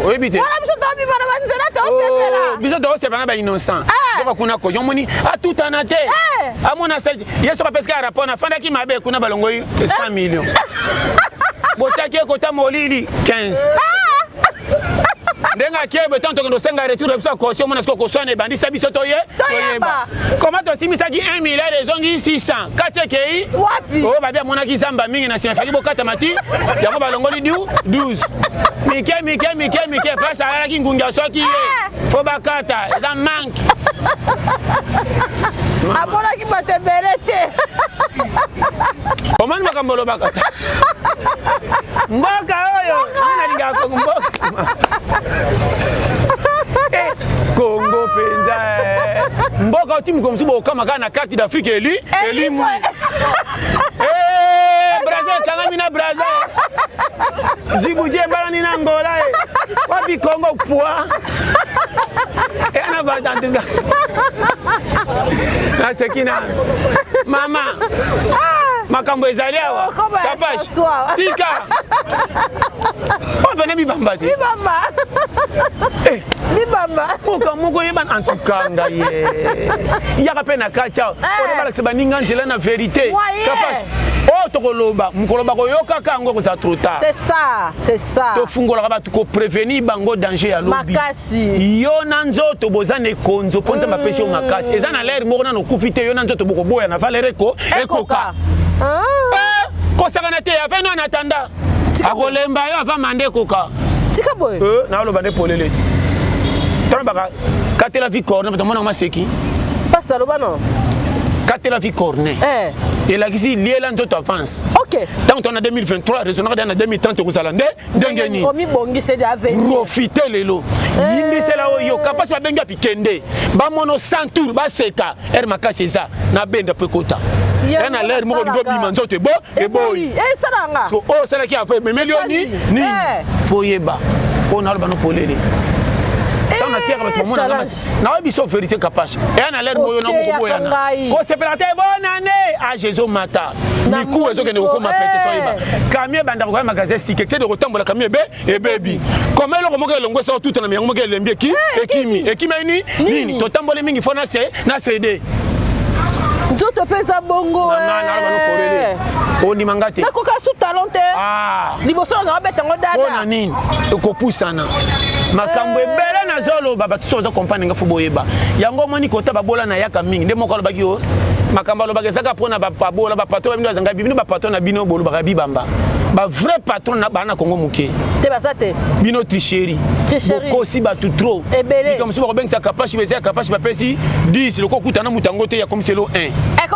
Oyebi te wana biso tobima na banzela tosepela. Biso tokosepela na bainnocent toka kuna koyo omoni atutana te amona asali ye soki apesika ya rapport nafandaki mabe kuna balongoi 100 millions botiaki ye kota molili 15 ndenge akebe ntango tokende osenga retour na biso ya caution omona sikoyo koswana ebandisa biso toye toyeba koma tosimisaki 1 milliard ezongi 600 kati ekei wapi. Oyo babi amonaki zamba mingi na nsima efali bokata mati yango balongoli du 12 mike mike mike mike place alalaki ngungi aswaki ye fo bakata eza manque. Amonaki bato ebele te. Omoni makambo olobaka te mboka oyo nalingaka Kongo mboka Kongo mpenza mboka oti mokolo mosusu bokama kaka na carte d'Afrique eli elimwi Braza ekangami na Braza, Djibouti ebalani na Angola, wapi Kongo poi eya na bato antuka naseki na mama makambo ezali awa kapash tika oyo pene bibamba te. Bibamba, bibamba. Mboka moko oyebana en tout cas ngai ye yaka mpe na kati awa oyo balakisa baninga nzela na vérité kapash oyo tokoloba mokolo bakoyokaka yango ekozala trop tard. C'est ça, c'est ça. Tofungolaka bato koprévenir bango danger ya lobi. Makasi. Yo na nzoto boza na ekonzo mpo Nzambe apesi yo makasi eza na lere moko nano okufi te, yo na nzoto bokoboya na valeur eko ekoka kosakana te ave no anatanda akolemba yo ava manda ekoka. Tika boye. Naoloba nde polele tano baka katela vi corne bato mona maseki. Pasi aloba no. Katela vi corne elakisi liela nzoto avance. Ntango to na 2023 raisonnaka da na 2030 ekozala nde ndenge nini. Omibongiseli avenir. Profite lelo yindisela oyo kapasi babengi api kende bamono 100 tour baseka ere makasi eza na benda mpo ekota ya na lere moko olingi obima nzoto ebo eboyi. Esalanga. So oyo osalaki avo ememeli yo ni nini fo oyeba oyo naloba no polele ntango natiaka bato bamona naoyebi biso vérité kapashe eya na lere moyo na moko boyana kosepela te bonane age ezomata miku ezokende kokoma pete so oyeba kami ebandaka koya magasin sika ekisede kotambola kami ebe ebebi koma eloko moko elongo esoko tutana yango moko elembi eki ekimi ekimai ni nini totamboli mingi fo na se na cd Nzoto mpe eza bongo. Ondima nga te. Nakoka su talon te liboso na babeta yango dada. Mpona nini ekopusana makambo ebele nazoloba bato so baza comprendre nga fo boyeba yango omoni kota babola na yaka mingi nde moko alobaki yo makambo alobaka ezaka mpona babola bapatron bino bazanga bino bapatron na bino bolobaka bibamba. Ba vrai patron na bana Congo moke. Te baza te. Bino tricherie. Bokosi bato trop. Ebele. Likambo mosusu bakobengisa kapashi beza ya kapashi bapesi 10 lokola okuta na moto yango te ya komiselo 1.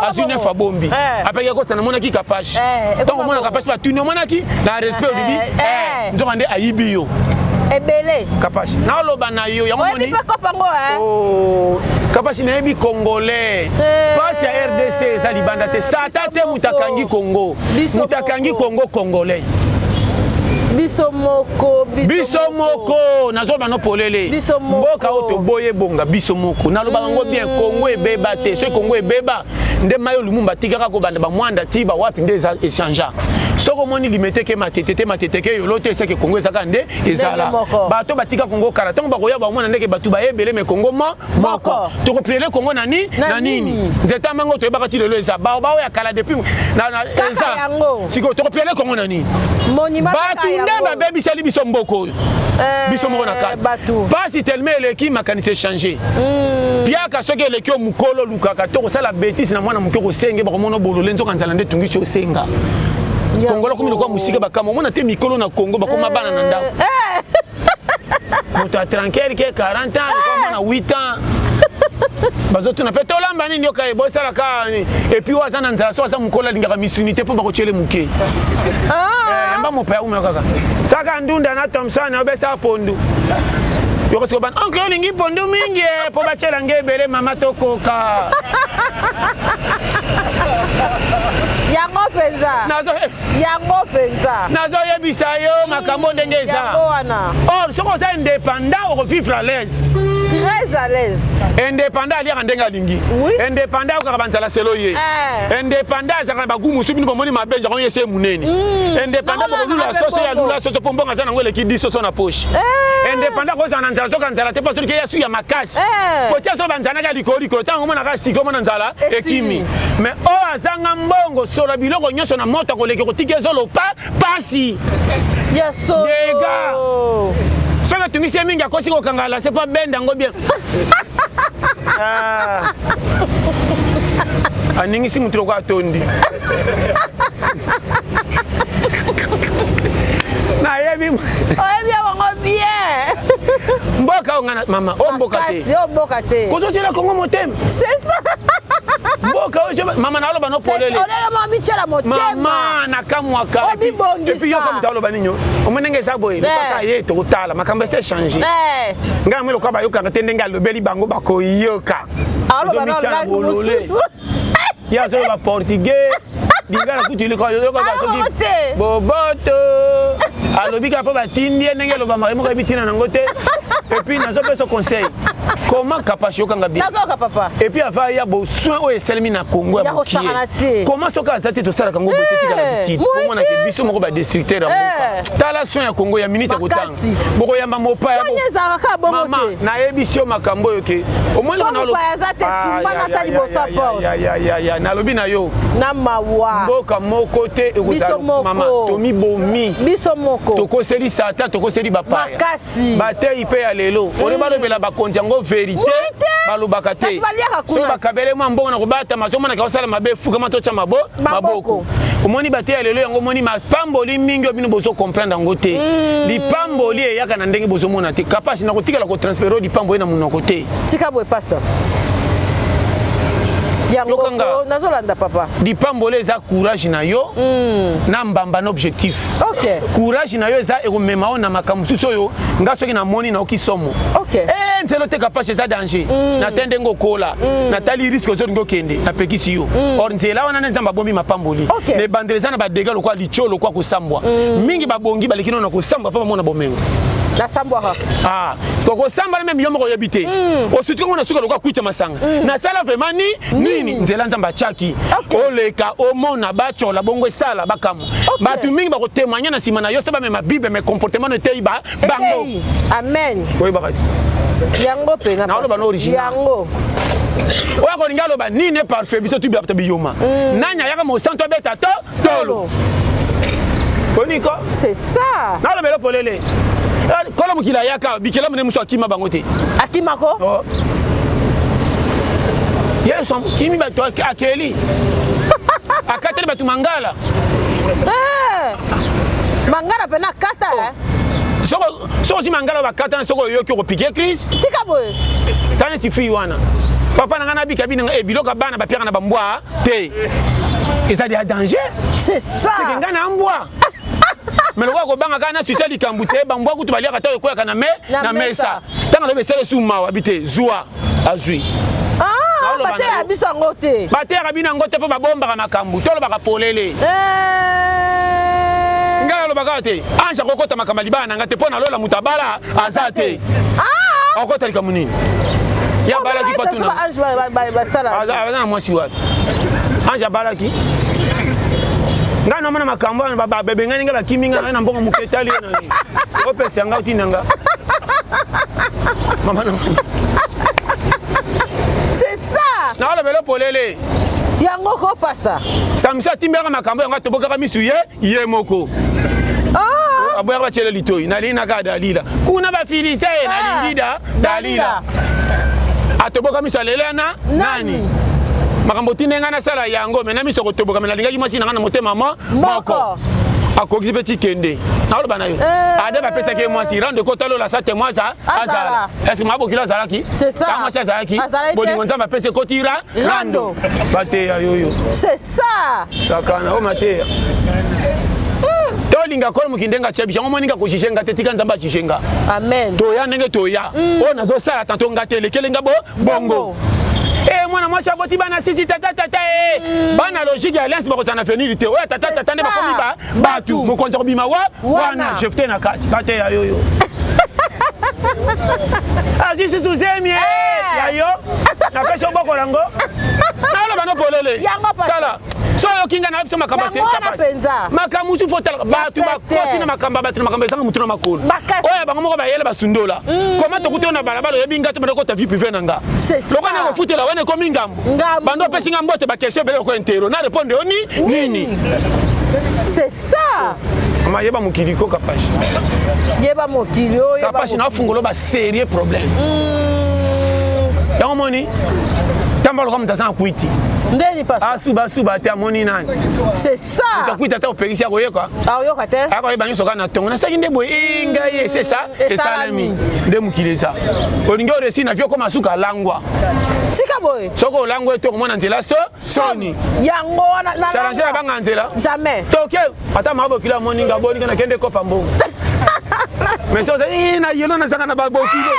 Azwi 9 abombi. Apeki akosa namonaki kapashi. Ntango omona kapashi batuni omonaki na respect olobi nzoka nde ayibi yo. Ebele. Kapashi naloba na yo yango moni. Oyebi mpe kopa ngo eh. Oh, kapashi nayebi congolais. Pasi ya RDC eza libanda te. Sata te moto akangi Congo. Moto akangi Congo congolais. Biso moko biso moko nazoloba no polele mboka oyo toboyi ebonga biso moko nalobaka yango bien Congo ebeba te soki Congo ebeba nde mayo Lumumba atikaka kobanda bamwanda ti bawapi nde eza echangea soki omoni limete ke matete te matete ke yolo te eseke Congo ezaka nde ezala bato batika Congo kala ntango bakoya bamona ndeke bato baye ebele me Congo mo moko tokoplele Congo na ni na nini nzete mango toyebaka ti lelo eza bao ya kala depuis na eza sikoyo tokoplele Congo na nini bato nde babebiseli biso mboka oyo biso moko na kati pasi tellement eleki makanisi echange piaka soki eleki yo mokolo olukaka to kosala betise na mwana moke okosenge bakomona bolole nzoka nzala nde etungisi osenga kongola komi lokola mosika bakama omona te mikolo na kongo bakoma bana na ndako moto ya tranquille ke 40 ans lokola mwana 8 ans bazotuna mpe tolamba nini yoka ye bosalaka epuis oyo aza na nzala so aza mokolo alingaka misuni te mpo bakotyele moke yamba mopaya umeo kaka saka ndunda na thomson obesa pondu yoko siko bana oncle olingi pondu mingi mpo batyela nge ebele mama tokoka yango mpenza yango mpenza nazoyebisa yo makambo ndenge eza or soki oza indépendant okovivre à l'aise très à l'aise indépendant aliaka ndenge alingi indépendant ayokaka banzala selo ye indépendant azalaka na bagu mosusu bino bomoni mabe nzaka ye se monene indépendant bokolula soso ya lula soso mpo mbongo aza nango eleki di soso na poche indépendant akozala na nzala soka nzala te mpo soki ya su ya makasi kotia so banzala naka likolo likolo ntango omonaka sika omona nzala ekimi mais oyo azanga mbongo solo biloko nyonso na moto akoleka kotika ezolopa pasi dega soki atungisi ye mingi akosi kokanga lase mpo abenda yango bien aningisi motu lokola atondi nayebi oyebi yango bien mboka oyo nga mama oyo mboka te oyo mboka te kozotiela kongo motema c'est ça mboka oyo mama naloba no polele mityela motema mama nakamwaka obibongisa epuis yoka moto aloba nini omoi ndenge eza boye lobaka ye tokotala makambo esi echange ngai yango lokola bayokaka te ndenge alobeli bango bakoyoka aloba na langue mosusu ye azoloba portugais lingala kutu soki boboto alobi kaka mpo batindi ye ndenge elobamaka ye moko ayebi ntina nango te epuis nazopesa conseil comment kapashi okanga bien nazoka papa epuis ava ya bosoin oyo esalemi na congo ya mokie comment soki aza te tosalaka ngo boye te tikala bitide omonake biso moko badestructeur ya mboka tala soin ya congo ya minute ya kotanga bokoyamba mopaya mama nayebisi yo makambo oyo ke nalobi na yo na mawa mboka moko te ekozala mama tomibomi biso moko tokoseli satan tokoseli bapaya bateyi mpe ya lelo oyo balobela bakonzi yango verité balobaka te soki bakabele mwa mbongo na kobatama azomonaka osala mabe fukama totya maboko omoni bateyi ya lelo yango omoni mapamboli mingi oyo bino bozo comprendre yango te lipamboli eyaka na ndenge bozomona te kapasi nakotikala kotransfere lipamboli na monoko te tika boye pasteur yango nazolanda papa lipamboli eza courage na yo na mbamba na objectif okay. courage na yo eza ekomema yo na makambo mosusu oyo nga soki namoni naoki somo okay. eh, nzela oteka mpasi eza danger natali ndenge okola natali risque ozolingi okende napekisi yo or nzela wana nde nzambe abombi mapamboli okay. na ebandeli eza na badega lokola litio lokola kosambwa mingi babongi baleki nano na kosambwa mpo bamona bomengo nasambwaka ah, kosamba na meme yo moko oyebi te osutuki ngo na suka lokola kwita masanga nasala vraiment ni nini nzela nzambe atiaki oleka omona batyola bongo esala bakamwa bato mingi bakotémoigne na nsima na yo so bamema bible mais comportement no eteyi bango amen oyebaka yango mpe naoloba no original yango oyo akolingi aloba nini parfait biso tubiyaka biyoma nani ayaka mosantu abeta to tolo oniko c'est ça nalobela polele kolo mokili ayaka bikela mone mosu akima bango te akimako yesu akimi bato akeli akateli bato mangala. Eh. Mangala pena kata eh. Soko ozwi mangala bakata na soko oyoki okopike crise. Tika boye. Tani ti fille wana. Papa na nga nabika bino eh, biloko ya bana bapiaka na bambwa te. Eza ya danger. C'est ça. C'est nga na mbwa. Mais lokola kobanga kaka na susi likambo te bambwa kutu baliaka ta ekweyaka na me na mesa. Ntango alobi esala esu mawa bi te zwa azwi. Ah, bateyaka biso yango te. Bateyaka bino yango te mpo babombaka makambo tolobaka polele. Eh. Ngai alobaka te ange akokota makambo ya libala na ngai te mpo nalola moto abala aza te. Ah! Akokota likambo nini? Ye abalaki mpo tuna. Aza na mwasi wapi? Ange abalaki ngai namona makambo wana babengani ngai bakimi ngai na mbongo moke etali yo na nini opekisa ngai otinda nga mama na c'est ça naolobelo polele yango ko pasta samson atimbelaka makambo yango atobokaka misu ye ye moko ah! aboyaka batyele litoi nalingi naka dalila kuna bafilise ye nalingi da dalila atoboka miso alela na nani makambo otindi ngai nasala yango me na miso kotoboka me nalingaki mwasi na ngai na motema mo moko akokisi mpe tikende nakoloba na yo eh. ade bapesaki ye mwasi rando ekota lola sa témoin aza azala est-ce que mabokilo azalaki ta mwasi azalaki bolingo nzambe apesi ekoti ra rando bateya yoyo c'est ça sakana o mateya hmm. tolinga kolo mokili ndenge atya biso yango omoni nga kojuge nga te tika nzambe ajuge nga amen toya ndenge toya hmm. oyo nazosala tanto nga te elekeli nga bo bongo Eh, mwana mwasi aboti bana sisi tata tata e mm. bana logique ya alliance bakozala na venir te oyo tata tata nde bakomi ba bato mokonzi akobima wa wana jefte na kati bateya yoyo azwi susu zemi eh. ya yo napesi obokola yango naloba no polele tala so oyoki ngai na biso makambo makambo mosusu fo talaka bato bakoti na makambo ya bato na makambo ezanga motu na makolo oyo bango moko bayele basundola mm. koma tokuti oyo na balabala oyebi ngai to banda kota vie privé na nga lokola na kofutela wana ekomi ngambo bando opesi nga mbote baquestion ebele lokola intero na répondre yo ni nini c'est ça mama yeba mokili ko kapashi yeba mokili oyo kapashi nafungola ba sérieux problème mm. yango moni tamba lokola moto aza na kwiti ndeni pasteur asuba asuba te amoni nani c'est ça moto akwiti ata opekisi akoyeka akoyoka te akoyeba nyonso kaka na ntongo nasalaki nde boye eh, ngai ye c'est ça esalemi nde mokili eza olingi oresi na vie okoma suka alangwa tika boye soki olangwa ete okomona nzela so soni yango wana salange na banga nzela jamais toke ata mabokilo amoni nga boninga nakende kopa mbongo mais soki ozali na yelo nazanga na babokilo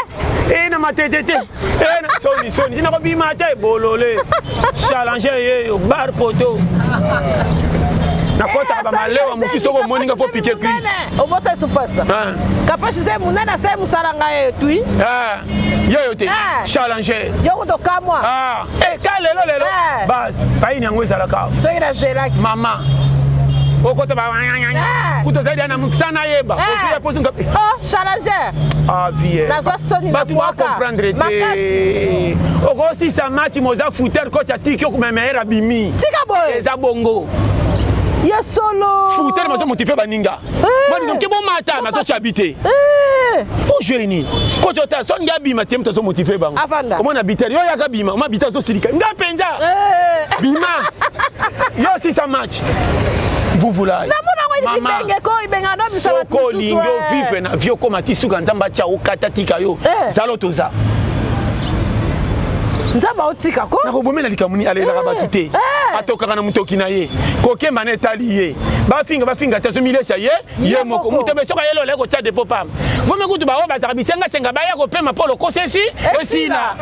e na matete te e soni soni tina kobima te bolole challenger yeyo bar poto nakotaka bamalewa mosusu soki omoni nga fo pike crise obosa supasta kapashi se munene asali mosala ngai etui yeyo te challenger yo kutu okamwa Eh, ka lelo lelo eh. base paini yango ezalaka soki nazelaki mama okota ba eh. kutu ozali na mokisa nayeba ozoya poso oh challenger ah vie nazwa soni bato bacomprendre te okosisa match moza fouter coach atiki okomemeyere abimi tika boye eza bongo ya solo fouter mazo motive baninga baninga moke bomata nazotya bi te ojoue nini coach ota so ngi abima te moto azomotive bango omona bitere yo yaka bima oma bitere azosilika nga mpenza bima yo osisa match vuvulai soki olingi ovivre na vie okoma ti suka nzambe atya okata tika yo zalo toza nzambe aotika ko nakobomela likambo nini alelaka bato te atokaka na motoki na ye kokemba na etali ye bafinga bafinga te azomilesa ye ye moko moto abe soki ayeli olaya kotya depo pamba vomi kutu baoyo bazalaka bisengasenga baya kopema mpo lokoso esi esila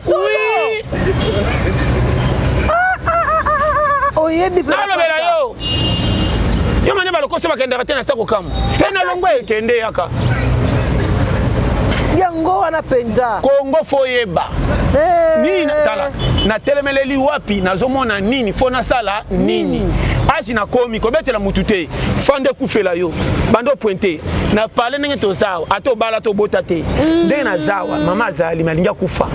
oui oyebi nalobela yo yo mane balokoso bakendaka te na sako kamwa e nalongwa ekende yaka yango wana mpenza kongo fo oyeba eh. nini tala natelemeleli wapi nazomona nini fo nasala nini age nakomi kobetela mutu te fanda ekufela yo banda opointe na pale ndenge tozawa ata obala to obota te mm. ndenge nazawa mama azali malingi akufa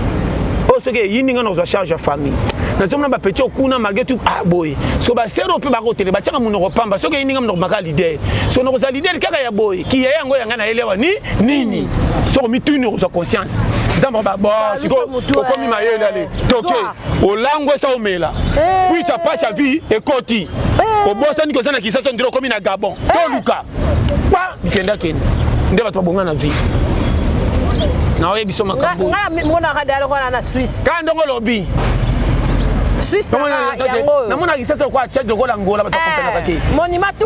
oyo soki eyindi ngai nakozwa charge ya famille nazomona bapeti okuna malgré tout ah boye so basero mpe bakotele batiaka monoko pamba soki eyindi ngai monoko maka leader so nakozala leader kaka ya boye kiya yango ya ngai nayeli awa ni nini soko mituni okozwa conscience nzambe ba siko okomi mayele ale toke olangwe sa omela puis ça passe à vie ekoti. Obosani koza na Kinshasa, ndiro okomi na Gabon. Toluka pa bikenda kende nde bato babonga na vie. Naoyebi biso makambo na Suisse. Kaka ndongo olobi. Namonaka Kinshasa lokola Tchad, lokola Angola, bato bakompenaka te.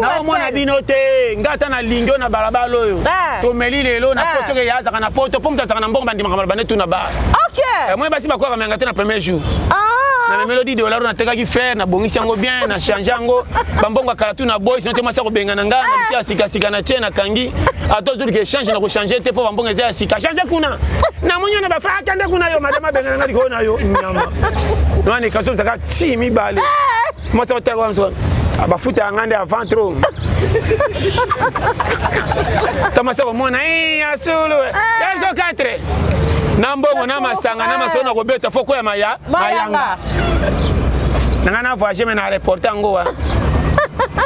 Naomona bino te. Nga ata nalingi oyo na balabala oyo tomeli lelo na poto, soki azalaka na poto, mpo moto azalaka na mbongo, bandimaka maloba nde tuna bar. Moi basi bakwaka menga te na premier jour. Na memelo 10 dollar, natekaki fer, nabongisi yango bien, na change yango, bambongo ya kala tu na boy, sino te mwasi akobenga na nga. Naliki ya sikasika na tie, nakangi ata ozoluka échange na kochange te, mpo bambongo eza ya sika. Change kuna, namoni yo na bafra, akende kuna yo madame abenga na nga likolo na yo nyama wana ekaso ezalaka ti mibale. Mwasi akotala bafuta yanga nde avant trop. Tamasa komona ya solo ezo 4 na mbongo na masanga na masolo na kobeta fo koya maya mayanga na ngai na voyage me na reporte yango wa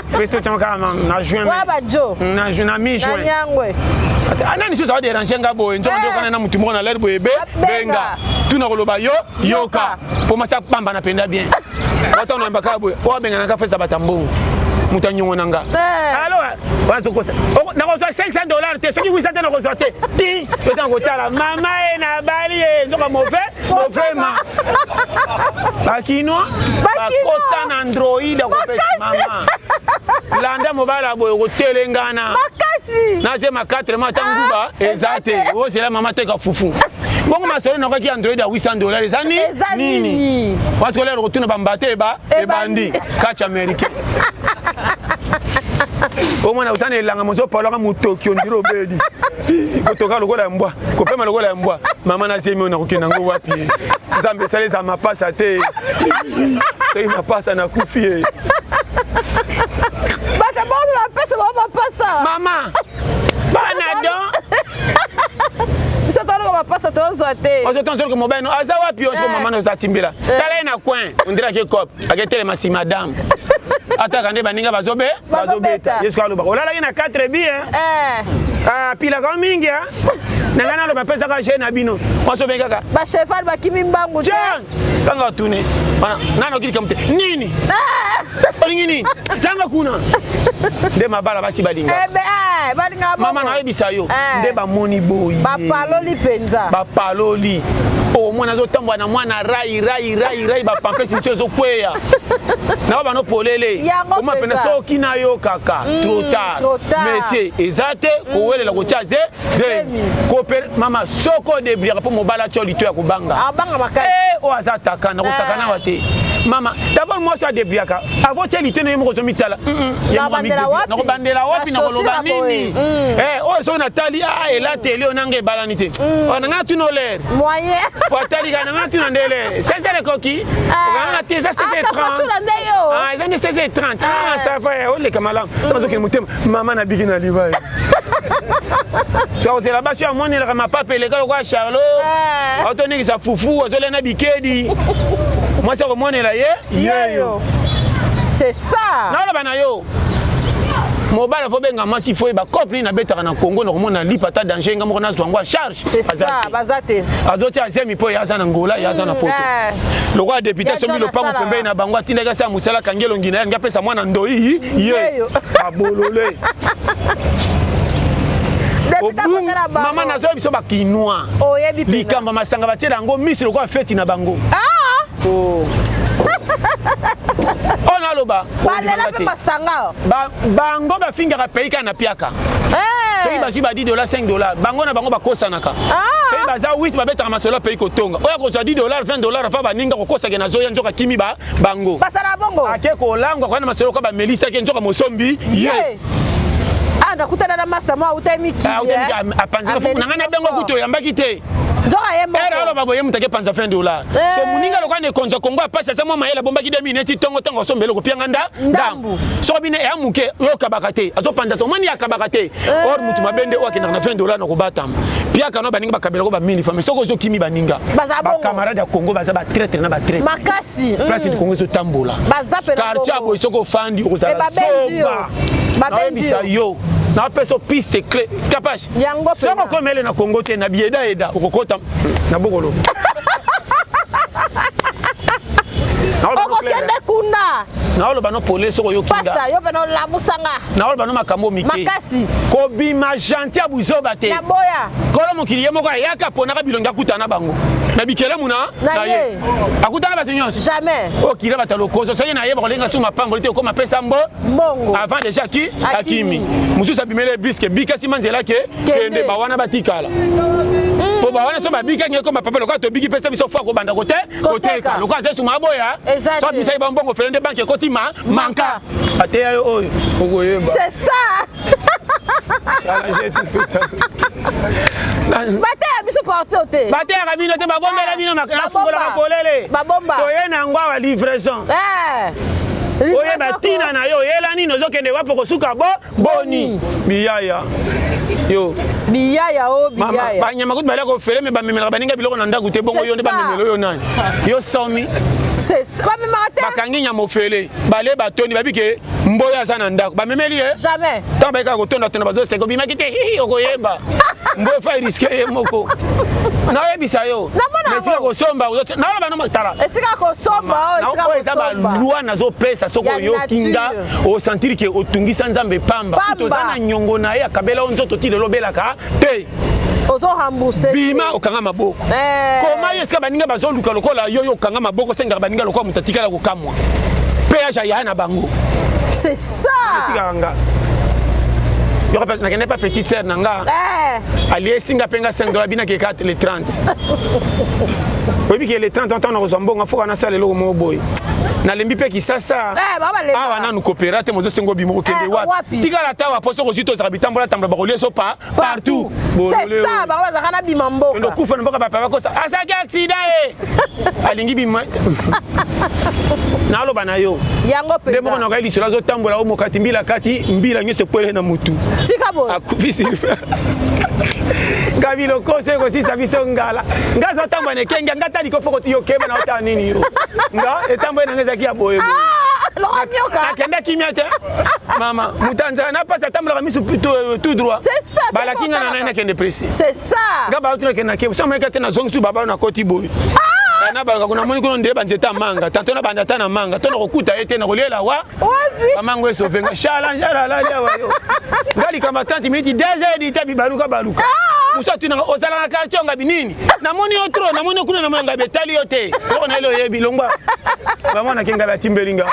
festo tiango kaka na juin, na mi juin. Ana lisusu aoderange nga boye, nzoka nde okana na motu moko na lere boye be benga tuna koloba yo yoka mpo masi apamba na mpenza bien. Wata nayamba kaka boye, oyo abenganaka fesa bata mbongo, moto anyongo na nga alo wazokosa nakozwa 500 dollar te, soki 800 te nakozwa te. Ti totanga kotala mama ye na bali ye, nzoka mauvais mauvais bakinois bakota na android akopesa mama landa mobali boye kotelengana nazema 4 mois, ata nguba eza te, ozela mama teka fufu bongo masolo nakaki android ya 800 dollar eza nini? Parce que lero kotuna bambate eba ebandi kati américain, omwana oza na elanga mozopalaka motoki ondiri obeli kotoka lokola ya mbwa, kopema lokola ya mbwa. Mama na zemi oyo nakokende yango wapi? Nzambe esala eza mapasa te, soki mapasa nakufi ye. Bato bango bapesa bango mapasa. Mama bana don. Biso toluka mapasa, tozwa te. Ozotonzoluka mobali no aza wapi? Yo so mama no oza timbela, tala ye na coin, ondire ake cop aketelema nsima dame, ataka nde baninga bazobe bazobeta. Yesu alobaka olalaki na 4 bi apilaka mingi na ngai, naloba apesaka je na bino mwasi obengi kaka. Bacheval bakimi mbangu te. Kanga tune nani okili kamu te, nini olingi nini? Tanga kuna nde mabala basi balinga. Mama nayebisa yo nde bamoni boye. Bapaloli mpenza. Bapaloli, omwana azotambola na mwana rai rai rai rai, bapampesi miso ezokweya na bano polele. Oma mpenza soki nayokaka trop tard, métier eza te, kowelela kotia ze zemi mama soko odebriaka mpo mobali atya lito ya kobanga oyo aza taka na kosakana awa te. Mama, d'abord mwasi adebriaka avant tia lito na ye moko, ozomitala nakobandela wapi, nakoloba nini oyo soki natali elateli oyo nanga ebalani te, na ngai natuna olere po atali kaka na ngai natuna ndele 16 ekoki okanga te, eza 16h30, eza nde 16h30, ça va, oleka malamu. Nazokende motema mama nabiki na liva so akozela basi oyo amonelaka mapapa eleka lokola charlot, aotonekisa fufu, azolia na bikedi, mwasi akomonela ye yeyo. C'est ça. Naloba na yo, mobali afo benga mwasi, fo yeba cope nini nabetaka na Congo, nakomona lipa ata danger, nga moko nazwa yango ya charge. Baza te. Azotia zemi mpo ye aza na Ngola, ye aza na poto lokola député, asombi lopango pembeni na bango, atindaki asala mosala, akangi elongi na ye, alingi apesa mwana ndoi ye abolole. Mama, nazoya biso bakinois, likambo masanga batiela yango misi lokola feti na bango oyo naloba. Balela mpe masanga. Bango bafingaka pays kaka na piaka. Soki bazwi ba 10 dollar, 5 dollar, bango na bango bakosanaka. Soki baza 8, babetaka masolo ya pays kotonga, oyo akozwa 10 dollar, 20 dollar, afa baninga kokosake nazoya, nzoka kimi bango. Basala bongo. Ake kolangwa koya na masolo kwa bamelisaki, nzoka mosombi ye. Ah, nakutana na master mo auta mikili. Apanzaka na ngai na bengo kutu oyambaki te. Nzoka ye moko. Ere aloba boye, moto akepanza 20 dollar, so moninga lokola na ekonza Kongo apasi, aza mwa mayele, abombaki 2 minutes ntongo ntango asomba eloko pianga nda ndambu. Soko bino eya moke oyo okabaka te, azopanza so omoni akabaka te. Or motu mabe nde oyo akendaka na 20 dollar na kobatama piaka no baninga bakabelako bamini fame. Soki ozokimi baninga, bacamarade ya Congo baza batraître na batraître. Makasi. Place du Congo ezotambola, quartier ya boye, soki ofandi okozala zoba. Nayebisa yo, napesa piste clé kapage. Soki okomele na Congo te na bieda eda, okokota na bokolo. Okokende kuna. Naoloba no polele soki oyoki nga. Pasta, yo pena olamusa nga. Naoloba no makambo mike. Makasi. Kobima gentil ya buzoba te. Naboya. Kolo mokili ye moko ayaka aponaka bilongi akutana na bango. Na bikelemu na na ye. Akutana bato nyonso. Jamais. Okila bato ya lokoso soki na ye bakolenga su mapamboli te okoma pesa mbo. Mbongo. Avant déjà ki akimi. Mosusu abimele biske bikasi manzela ke kende bawana batikala. Po bawana so babikaki ekoma papa lokola tobiki pesa biso fo akobanda kote koteka lokola aza suma aboya so abisaki bambongo fele nde banke ekoti ma manka ateya yo oyo okoyeba c'est ça bateya biso parti o te bateyaka bino te babombela bino nafungolaka polele toye na yango awa livraison eh. oyeba ntina na yo oyela nini ozokende wapi okosuka bo boni biyaya yo biyaya o oh, biyaya banyama kutu balia kofele me bamemelaka baninga biloko na ndako te bongo yo nde bamemela oyo nani yo somi bakangi nyama ofele bale batoni babike mboyo aza na ndako bamemeli ye jamais ntango bayekaka kotondatonda bazoseka obimaki te hihi okoyeba mboyo fa riske ye moko nayebisa yo esika kosomba naloba no tala esika kosomba oyo eza balwa nazopesa soki oyoki nga osentir ke otungisa nzambe pamba toza na nyongo na ye akabela yo nzoto ti lelo obelaka te ozo rembourser bima okanga maboko eh. koma yo esika baninga bazoluka lokola yo yo okanga maboko osengaka baninga lokola moto atikala kokamwa péage aya na bango c'est ça etikaka nga yoka mpe nakende pa petite sœur na nga eh. aliesi nga mpe nga 5 dola binaki eka le 30 oyebi ke le 30 ntango nakozwa mbongo foka nasala eloko moko boye nalembi mpe kisasa eh, awa nanu kopera te mozosenga obima okende eh, wapi tikala ata wa poso kozwi tozalaka bitambola tambola bakolia so pa partout c'est ça bango bazalaka na bima mboka okufa na mboka bapaya bakosa azalaki accident ye alingi bima naloba na yo yango nde moko nakoki lisolo azotambola o mokati mbila kati mbila nyonso ekwele na mutu tika boye akufi sur ngabi lokoso ekosisa biso ngala nga azotambola na ekenge nga ta likofo yo keba na otala nini yo nga etamboli nanga ezalaki ya boye ah, nakenda kimia te mama moto ya nzala na mpasi atambolaka misu tout droit balaki nga na nai nakende presse nga balaki nakende na kebo somoyeka te nazongisi babalo nakoti boye ah! eh, nabalaka kuna namoni kuna ndeye banzete ya manga tanto nabanda ata na manga to nakokuta ye te nakoliela wa mamango esove nga challenge alalali awa yo nga likambo 30 minutes 2 heures dita bibaluka baluka ah! mosu atunanga ozalaka na quartier ongabi nini namoni yo trop namoni yo kuna namoni ngabi etali yo te oko na yelo oyebi longwa bamwana ke ngabi atimbeli nga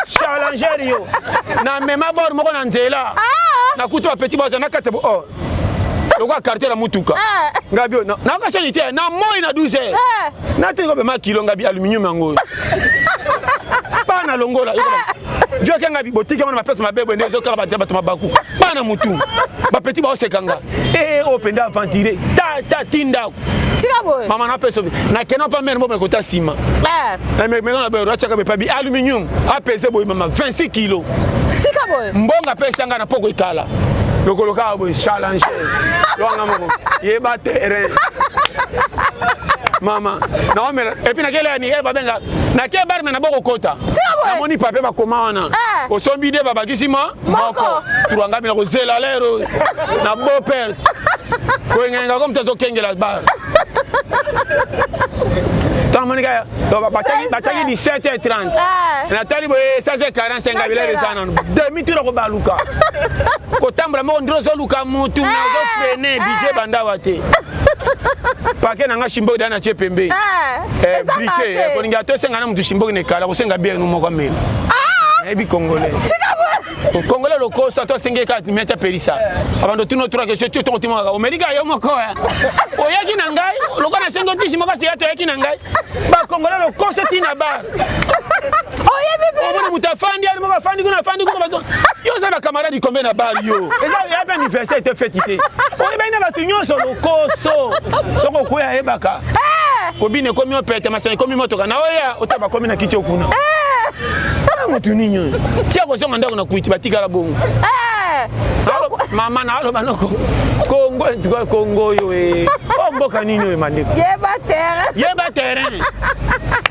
challenger yo na mema bor moko na nzela ah! nakuti bapeti baza na kati ya oh. lokola quartier na mutuka eh. ngabi oyo nayoka soni te na moi na 12 heures eh. nateli kobema kilo ngabi aluminium yango oyo bana longola eh. vioke ngabi botiki yango na bapesa mabe boye nde ezokaka batia bato mabaku bana mutu bapeti baoseka nga ee oyo mpenza aventire ta ta ti ndako tika boye mama napesa nakenda mpa mere moko ekota nsima meka na boye atiaka bepabi aluminium apese boye mama 26 kilo tika boye mbongo apesa nga na poko ekala lokolo kaka boye challenge lwanga moko yeba terrain mama naomela epuis nakele yani e babenga nake barme na bokokota namoni papier bakoma wana eh. osombi de babakisi ma moko turangami na kozela lero na bo perte koyengayenga ko moto azokengela bar ntango moni kaka batiaki 17 h 30 natali boye 16 h 45 abilele eza nano demi tour akobaluka kotambola moko ndiro ozoluka mutu na ozofrene budget bandawa te pake na nga shimboki da na tie pembeni brike kolingi ata osenga na mutu shimboki na ekala kosenga biere no moko amela nayebi congolais congolais lokoso ata osengi kaka mete apelisa abando tuna otura question ti otongo timaka omeli kaka yo moko oyaki na ngai lokola nasengi otisi moko asiya toyaki na ngai bacongolais lokoso ti na bar omoni moto afandi ali moko afandi kuna afandi kuna bazo yo oza na camarade combien na bar yo eza ya mpe anniversaire te feti te oyebani na bato nyonso lokoso soki okwei ayebaka kobina ekomi opete masanga ekomi motoka na oya ota bakomi na kiti okuna eh! motu nini oyo tia kozonga ndako na kwiti batikala bongo eh! mama na aloba noko kongo entuka kongo oyo e o mboka nini oyo mandeko yeba terrain yeba terrain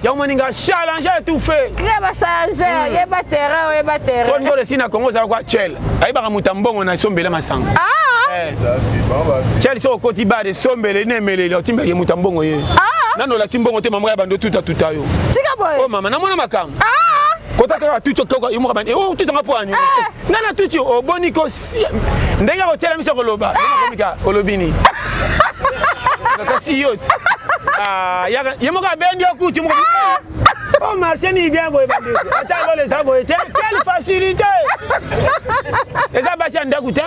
yango moni nga challenge tout fait yeba challenge yeba terrain oyeba terrain so ndolo esi na kongo ozala kwa chel ayebaka moto ya mbongo na esombele masanga ah! eh. chel soki okoti bar esombele na emeleli otimbelaki moto ya mbongo ye ah! nano olati mbongo te mama ya bando tutatuta yo tika boye o oh, mama namona makambo ah! Kota kaka tuti kaka yo moko bani. Oh tuti nga po ani. Nga na tuti oboni ko si ndenge akotiela miso koloba. Komika olobi nini? Kasi yo. Ah yaka ye moko abendi yo kutu moko. Oh marché ni bien boye bandeko. Ata lola eza boye te. Quelle facilité. Eza basi ya ndako te.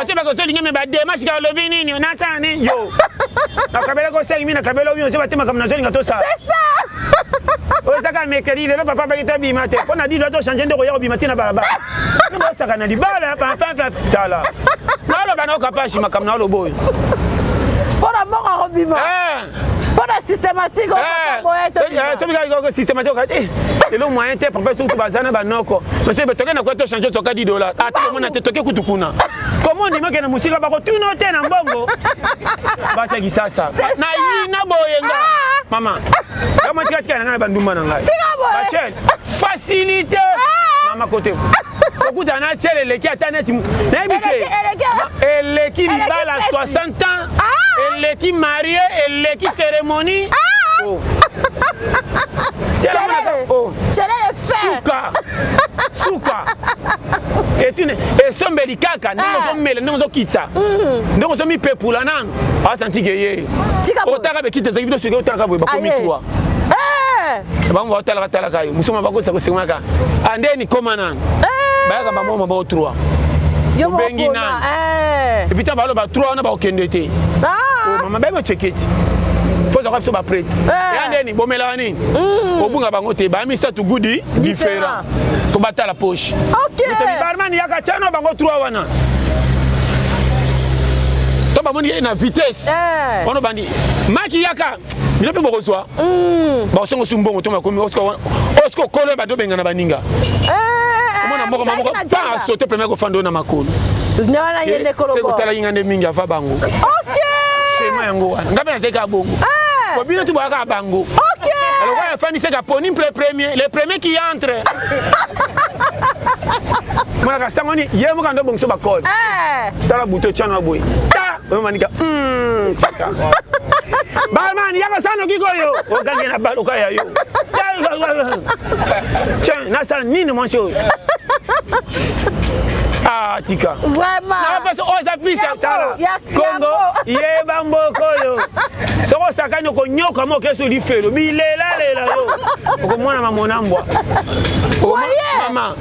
Ase bakozolinga me ba démarche ka olobi nini onasala nini yo. Nakabela ko 5000 nakabela oyo ozo batema makambo nazolinga tosala. C'est ça. Oyo ezaka mercredi lelo papa baki tobima te mpo na dilo tochange nde koya kobima te na balabala. Bosaka na libala papa tala. Naloba na okapashi makambo na oloba oyo. Mpo na mbongo akobima. Mpo na systématique soki kaka systématique eh, lelo moyen te papa soki baza na banoko monsieur toke na kwa tochange toka 10 dollars ata bomona te toke kutu kuna komo ondima okende mosika bakotuna te na mbongo basi ya kisasa na yina boye nga ah! mama kama tika tika na ngai na bandumba na ngai bachel facilité ah! mama kote okutana na chel eleki ata neti nayebi te eleki libala 60 ans ah! eleki marie eleki cérémonie oh. Oh. Suka suka etune esombeli kaka ndenge ah. ozomela ndenge ozokitisa mm. ndenge ozomipepula nanu asanti ke ye otaka bekita ezalaki bino soki otalaka boye bakomi toi eh. bango baotalaka talaka yo mosusu bakosa kosemaka ah, nde nikoma nanu eh. bayaka bamoma bao trois obengi nani eh. epuis ntango baloba trois wana bakokende te ah. oh, mama bayebi oceketi fo ozwaka biso baprete ya ndeni bomelaka nini mm. obunga bango te baya misato gudi différent po batala poche barman yaka tiano bango trois wana to bamoni ye na vitesse eh. wana obandi maki yaka bino mpe bokozwa mm. bakosongo su mbongo to makomi osiko okolo bando obengana baninga eh, omona moko moko pa asote premier kofanda oyo na makolo otalaki nga nde mingi ava bango shema yango wana nga mpe nazali kaka bongo eh. po bino tu boyaka bango alors oyo afandi seka poni mpe premier le premier qui entre monaka sango ni ye moko ando obongisa bakole eh. tala buto etyana boye ta oyo manika hmm, tika barman yaka sanoki koyo ogange na baluka ya yo tiens nasala nini mwasi oyo ah tika vraiment oyo eza pisa tala kongo yeba mboka oyo soki osakani okonyokama okesi olifelo bilelalela yo okomona mamona mbwa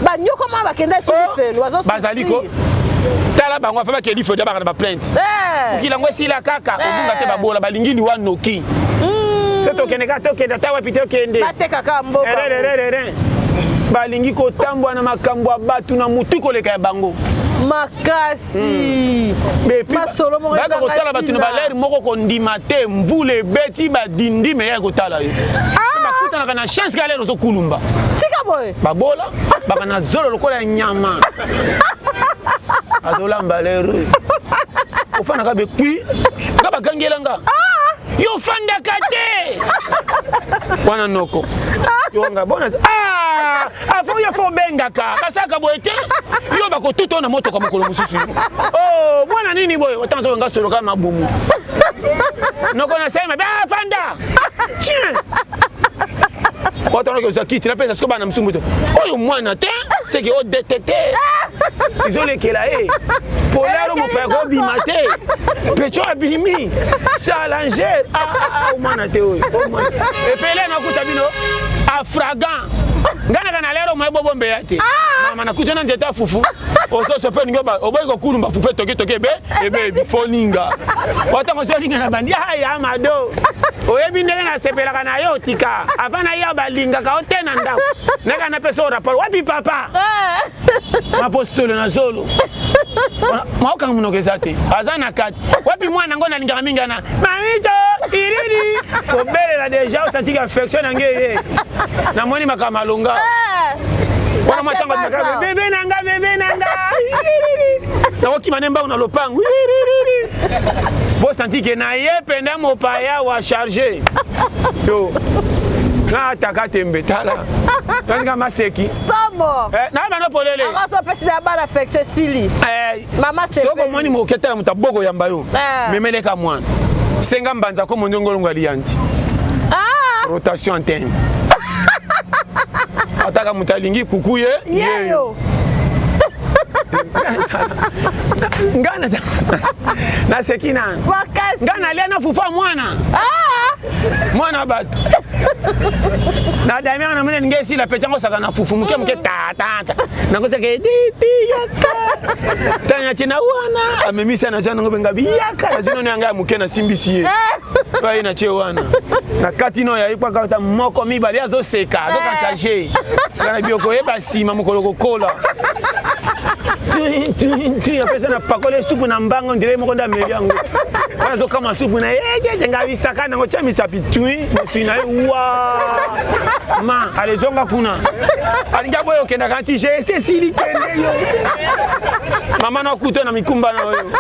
banyokama bakenda ti oh, lifelo bazali ko tala bango afa bakende lifelo da baka na baplainte eh. mokili yango esila kaka eh. obunga te babola balingi liwa noki hmm. so tokende kaka tokende ata wapi tokende batekaka mboka balingi kotambwa na makambo ya bato na motu koleka ya bango makasi hmm. masolo moko ezanga kotala bato na balere moko kondima te mvula ebeti badindi me ya kotala yo ah! bakutanaka na chance kaka lere ozokulumba tika boye babola baka na zolo lokola ya nyama azolamba lere ofandaka bekui nga bagangela nga ah! yo ofandaka te wana noko yo nga bona ah afo yo fo obengaka basalaka boye te yo bakotuta na motoka mokolo mosusu yo oh mwana nini boye otanga soki nga soloka mabumu noko nasali mabe ah fanda chien otanaki ozwa kiti napesa siko bana mosusu moto oyo mwana te seke odetecte ezolekela ye polaro mopaya kobima te peco abimi challenger ah, ah, ah, omwana te oyo epele nakuta bino afragan ngai naka na lero moye bobombeya te mama nakuta na nzete ya fufu ososo mpe olingi oboyi kokulumba fufu etoki toki ebe ebebi foninga otango ozolinga na bandi ya mado oyebi ndenge nasepelaka na yo tika avant na ya balingaka yo te na ndako naka napesa yo rapport wapi papa eh. maposolo na zolo maokanga monoko eza te aza na kati wapi mwana yango nalingaka mingi ana mamito iriri kobelela deja osantika affection na nge ye namoni makambo malonga eh. wana mwa ntango bebe na nga bebe na nga nakokima nde mbango na lopango bosanti ke na ye mpenza mopaya wa charge to na ataka tembe tala naninga maseki somo eh, na bana polele akosopesi na bana affection esili eh, mama soki omoni moketala moto aboko yamba yo eh. memeleka mwana senga mbanza ko mondongolongo aliyanti ah! rotation antenne. Ataka moto alingi kuku ye yeyo. Nga naseki nanu. Nga nalia na fufu ya mwana. Ah! Mwana bato. Na Damien na mene nge esila pe chango saka na fufu muke muke ta ta ta. Nakosaka editi yaka. Tanya china wana amemisa na jana ngobe ngabi yaka na zino yanga ya muke na simbisi ye. Baye na che wana. Na kati no ya ikwa kata moko mibale azoseka azokantaje. Kana bioko yeba nsima mokolo kokola. Apesa na pakole supu na mbango ndire moko nde ameli yango. Wana azokama supu na ye jeje ngabi saka nango tia misapi tui mosui na ye wa ma alezonga kuna alingi aboya okendaka nti jese esili kende yo mama nakuta na mikumba na oyo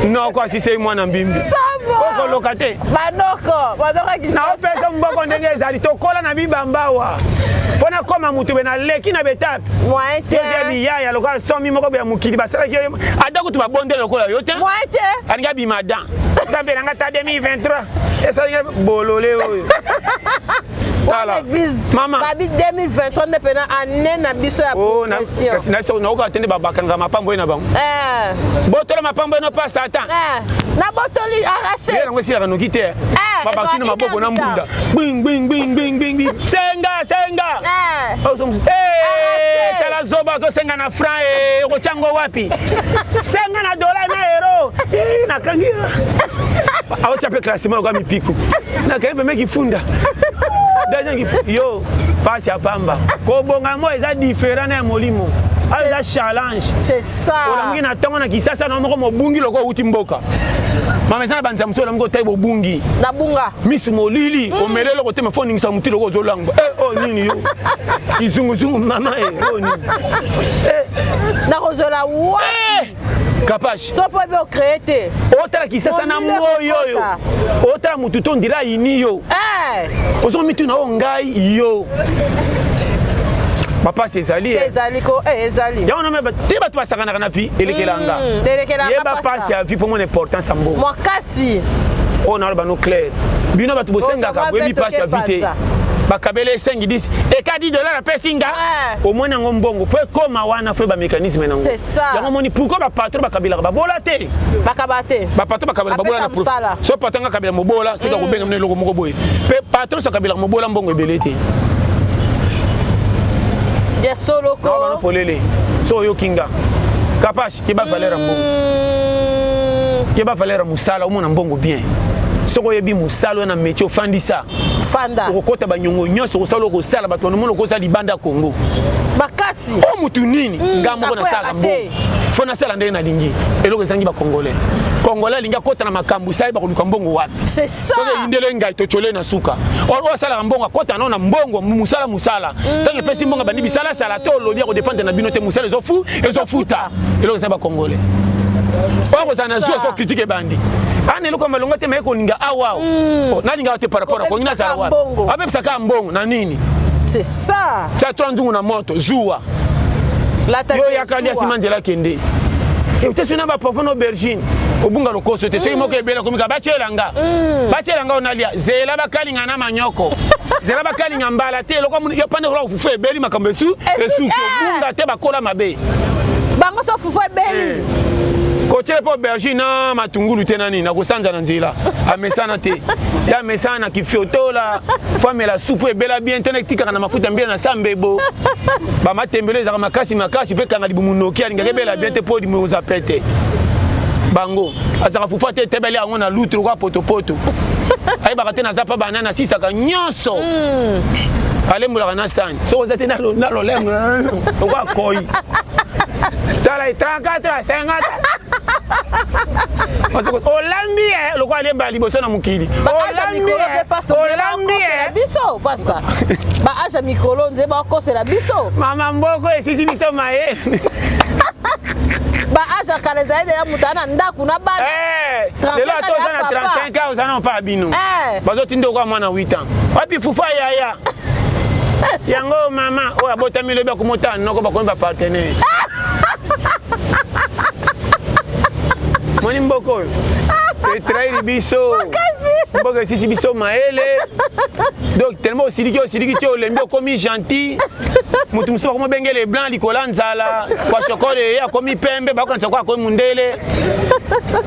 noko asisei mwana mbimbi okoloka te naopesa mboko ndenge ezali tokola na bibambawa mpo nakoma motu be naleki na betape biyaya lokola somi moko ya mokili basalaki yo ada kutu babondela lokola yo te alingi abima dan nzambe nanga ta 2023 esalinga bolole oyo tala mama babi 2023 nde pena année na biso ya oh, progression kasi nayoka te nde babakanga mapambo ye na bango eh. botola mapambo ye no pa satan eh. na botoli arraché yango esilaka noki te eh, babakti na maboko na mbunda gbingbingbingbingbing senga senga tala zoba azosenga na franc okotya ngo wapi senga na dola na euro nakangi aotya mpe classement lokola mipiku nakangi peme kifunda yo pasi ya pamba kobonga yango eza différent na ya molimo ayo eza challenge olamuki na ntongo na kisasa na moko mobungi lokola outi mboka mama eza na banza mosusu olamuki otali bobungi misu molili mm. omele eloko te mafo oningisa motu loko ozolangwa eh, oyo oh, nini yo kizunguzungu mama e oyo nini eh. nakozwela wa eh! kapash so mpo ebe ocree te otala kisasa na moi oyo otala motu to ndira ayini yo ozo mituna oyo ngai yo bapasi ezali ezali ko ezali yango na te bato basakanaka na vie elekela nga mm, yeba pasi ya vie mpo mona importance ya mbongo makasi oyo naloba no clair bino bato bosengaka boyebi pasi ya vie te bakabela esengi 10 eka 10 dollar apesi nga omoni yango mbongo mpo ekoma wana fo bamécanisme nango yango omoni pourquoi bapatron bakabelaka babola te bapatron bakabela babola na so patron nga akabela mobola soki akobenga bino eloko moko boye mpe patron so akabelaka mobola mbongo ebele te ya solo ko polele so oyoki nga kapash yeba valeur ya mbongo mm. yeba valeur ya mosala omona mbongo bien soki oyebi mosala oyo na métier ofandisa fanda okokota banyongo nyonso okosala okosala bato banomona okoza libanda ya congo makasi o motu nini mm, nga moko nasalaka mbongo fo nasala ndenge nalingi eloko ezangi bacongolais congolais alingi akota na makambo esali bakoluka mbongo wapi soki eyindele ngai totyole na suka oyo asalaka mbongo akota nao na mbongo mosala mosala ntango mm. epesi mbongo abandi bisalasala to olobi akodependre na bino te mosala ezofu ezofuta eloko eza bacongolais oyo kozala na zuwa soko critique ebandi ana eloko ya malonga te maye kolinga awa mm. oh, nalingaka te par rapport akongi nazala wapi abebisaka mbongo na nini c'est ça tia twa nzungu na moto zuwa yo yaka lia nsima nzela kende te soki na bapoivron na aubergine obunga lokoso te soki mm. moko ebele akomika batyela nga mm. batyela nga onalia zela bakalinga na manyoko zela bakalinga mbala te eloko yo pande kola fufu ebeli makambo esu esuki eh. obunga te bakola mabe bango so fufu ebeli eh. kotyela mpe aubergine na matungulu te na nini nakosanza na nzela amesana te ye amesana na kifiotola fo amela supu ebela bien te na etikaka na mafuta mbila na sambebo bamatembelo ezalaka makasi makasi mpe kanga libumu noki alingaka ebela bien te mpo libumu oza pete bango azalaka fufu ate etebeli yango na lutu lokola potopoto ayebaka te naza pa banani asisaka nyonso mm. alembolaka na sani soki oza te na lolemo lokola koi tala 34 50 olambi ye lokola alemba liboso na mokili olambi ye biso pasta ba age ya mikolo nde bakosela biso mama mboko esisi biso mayele ba age ya kala ezali deya moto aa na ndako na bana eh, lelo ata oza na 35 ans oza na mpa bino eh. bazotinda okoa mwana 8 ans wapi fufu yaya yango mama oyo abotami lobi akomota noko bakomi bapartenaire moni mboka oyo etrairi biso makasi. Mboka esisi biso mayele. Donc tellement osiliki osiliki ti olembi okomi gentil. Moto mosusu akomi obengele blanc likolo ya nzala. Kwa shokole ye akomi pembe bakokanisa kwa akomi mundele.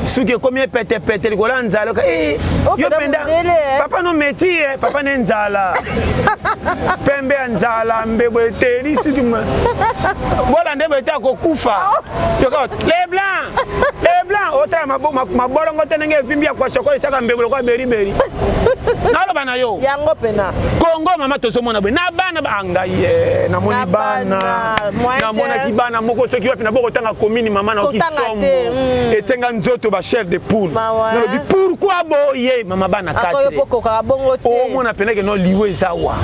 Suki ekomi epetepete likolo ya nzala. Eh, yo penda eh. papa no meti eh, papa ne nzala. Pembe ya nzala mbebo eteli suki bolande boye te akokufa. Yoka les blancs les blancs otala mabolongo te ndenge evimbi ya kwashoko esaka mbebo lokola beriberi naloba na yo yango pena kongo mama tozomona boye na bana bangai eh, namoni bana namonaki bana moko soki wapi na bokotanga komini mama naoki somo hmm. etenga nzoto ba chair de poule nalobi pourquoi boye mama bana 4 omona pena ke no liwa eza wa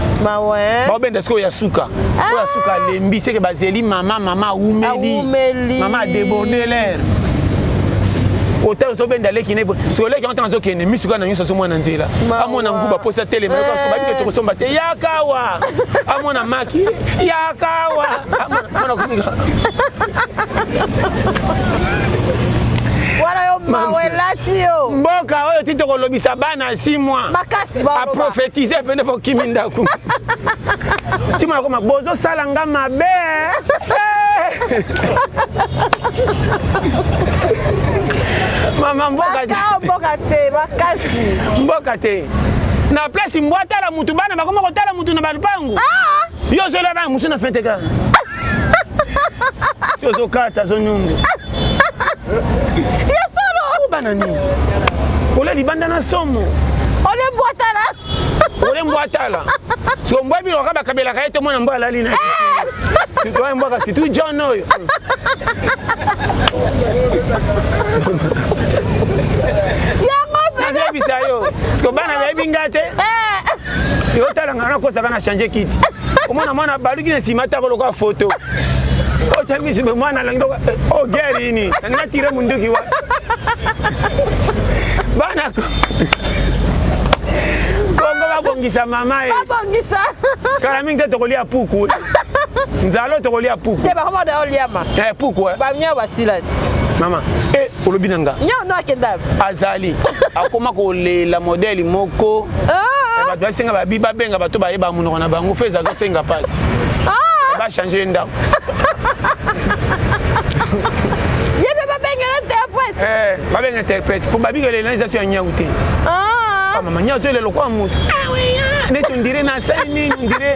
baobenda sikoyo ya suka oyo ya suka alembi seke bazeli mama mama awumeli mama adeborde l'air ota ozobenda leki ne soki leki yango ntango azokende misu kaka na nyonso azomona na nzela amona nguba mposa telema eh. babike tokosomba te yakawa amona maki yakawa wana yo mawa elati yo mboka oyo ti tokolobisa bana 6 mois makasi aprofetize pene bokimi ndako ntima nakoma bozosala nga mabe eh. mama mboka mboka te makasi mboka te na place mbwa tala mutu bana bakoma kotala mutu na balupangu ah! yo ozola bana mosusu na fete kaka ti ozokata azonyungu ya solo bana nini kolia libanda na somo ole mbwa tala ole mbwa tala so mbwa biloko bakabelaka ye te mwana mbwa alali na surtout mbwaka surtout john oyo nazoyebisa yo siko bana bayebi nga te eh. yotala nga nakosaka na change kiti omona mwana baluki na nsima atako lokola foto otangisi mwana alangi o oh, guerre ini nalinga tire munduki wa bana kongo babongisa mama ye babongisa kala mingi te tokolia puku nzala tokolia puku te bakoma da oliama eh puku eh bamia basila mama eh olobi na nga nyao no akenda azali akoma kolela modele moko ah. bato basenga babi babenga bato bayeba monoko na bango feza azosenga mpasi ah. bachange ye ndako ye mpe babengela interprète eh, babenga interprète mpo babikelela eza so ya nyau te ah. mama nyau azolela lokola moto neti ondire nasali nini ondire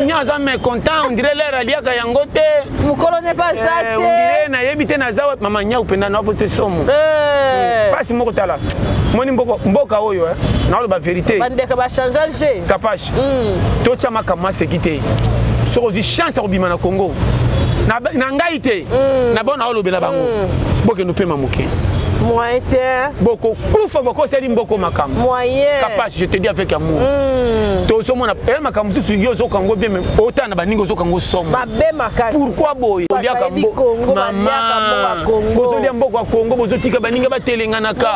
nyau aza mécontent ondire lere aliaka yango te mokolo ne pas aza eh, te ondire nayebi te naza wapi mama nyau mpenza napo te somo eh. mpasi moko tala moni mboka oyo eh, naoloba verité bandeko bachange kapash mm. totya makambo maseki te soki ozwi chance ya kobima na congo na ngai te mm. na bao naolobela bango mm. bokende opema moke moyen te bokokufa bokoseli mboko makambo moyen kapash je te dis avec amour mm. tozomona eya makambo mosusu yo ozoka yango bien otala na baninga ozoka yango somo mabe makasi pourquoi boye oliaka mama bozolia mboko ya congo bozotika baninga batelenganaka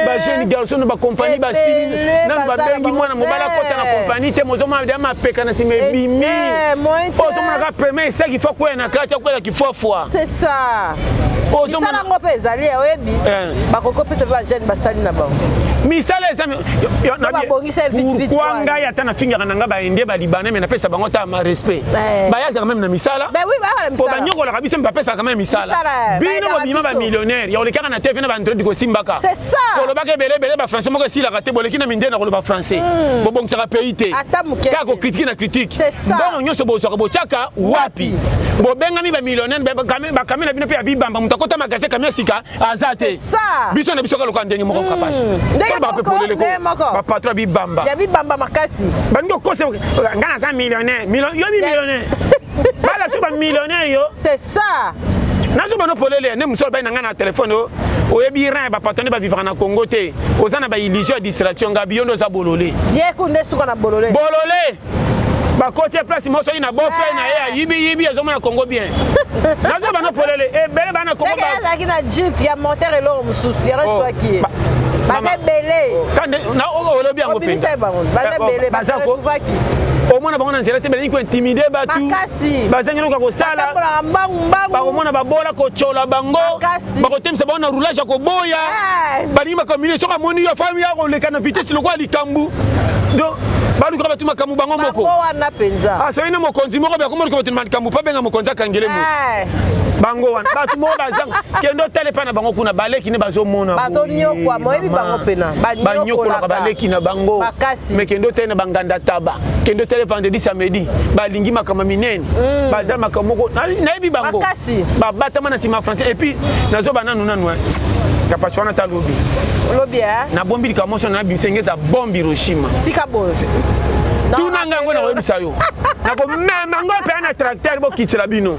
bajeune garçon na bakompagnie basili nanu babengi mwana mobali akota na kompagnie te mozomona deya mapeka na nsima ebimi ozomona kaka premier esaki fo akwea na kati akwela kifuafua c'est ça misala yango mpe ezali oyebi bakoki kopesa mpe bajeune basali na bango misala eza pourquoi ngai ata nafingaka na ngai baindien balibanais me napesa bango ata ma respect eh. bayakaka meme na misala po banyokolaka biso me bapesaka meme misala eh, bino bobima bamillionnaire ya olekaka na tv na baandroid kosimbaka kolobaka ebele ebele bafrançais moko esilaka te boleki na mindele na koloba français hmm. bobongisaka pays te kaka kokritike na kritike mbongo nyonso bozwaka botyaka wapi bobengami bamillionnaire bakami na bino mpe ya bibamba moto akota magasin kami ya sika aza te biso na biso kaka lokola ndenge moko kapashi hmm. tolobaka mpe polele ko bapatron ya bibamba ya bibamba makasi balingi okosa nga naza millionnaire yo mi millionnaire bala so bamillionnaire yo c'est ça nazoba no polele nde mosu alobaki na ngai na telefone oyebi iran ya bapatron nde bavivaka na congo te oza na baillusion ya distraction ngabi yo nde oza bolole bolole bolole bakoti ye place moko soki na bofre na ye ayibiyibi azomona congo bien nazo bana polele ebele bana congo azalaki na jeep ya monter eloko mosusu yango oh, eswaki ye baza ebele oh, olobi yango mpenza baza ebele baza oh, Omona bango na nzela te, balingi kointimide bato, bazangi eloko ya kosala, bakomona babola kotyola bango, bakotemisa bango na roulage ya koboya, balingi makambo minene. Soki amoni yo afami ya koleka na vitesse lokola likambo, donc balukaka bato makambo bango moko. Asoki na mokonzi moko bakomoluka bato makambo mpo abenga mokonzi akangele moto bango wana. Bato moko bazanga kende otala epai na bango kuna, baleki nde bazomona banyokolaka baleki na bango. Me kende otala na banganda taba, kende otala vendredi, samedi, balingi makambo minene, baza makambo moko nayebi bango babatama na nsima français. Et puis nazoba nanu nanu kapasi wana ta lobi. Lobi. Nabombi likambo moso na bimisa enge eza bombe Hiroshima. Tika boye. Tuna ngai yango, nakoyebisa yo, nakomema ngo mpe na tracteur bokitela bino.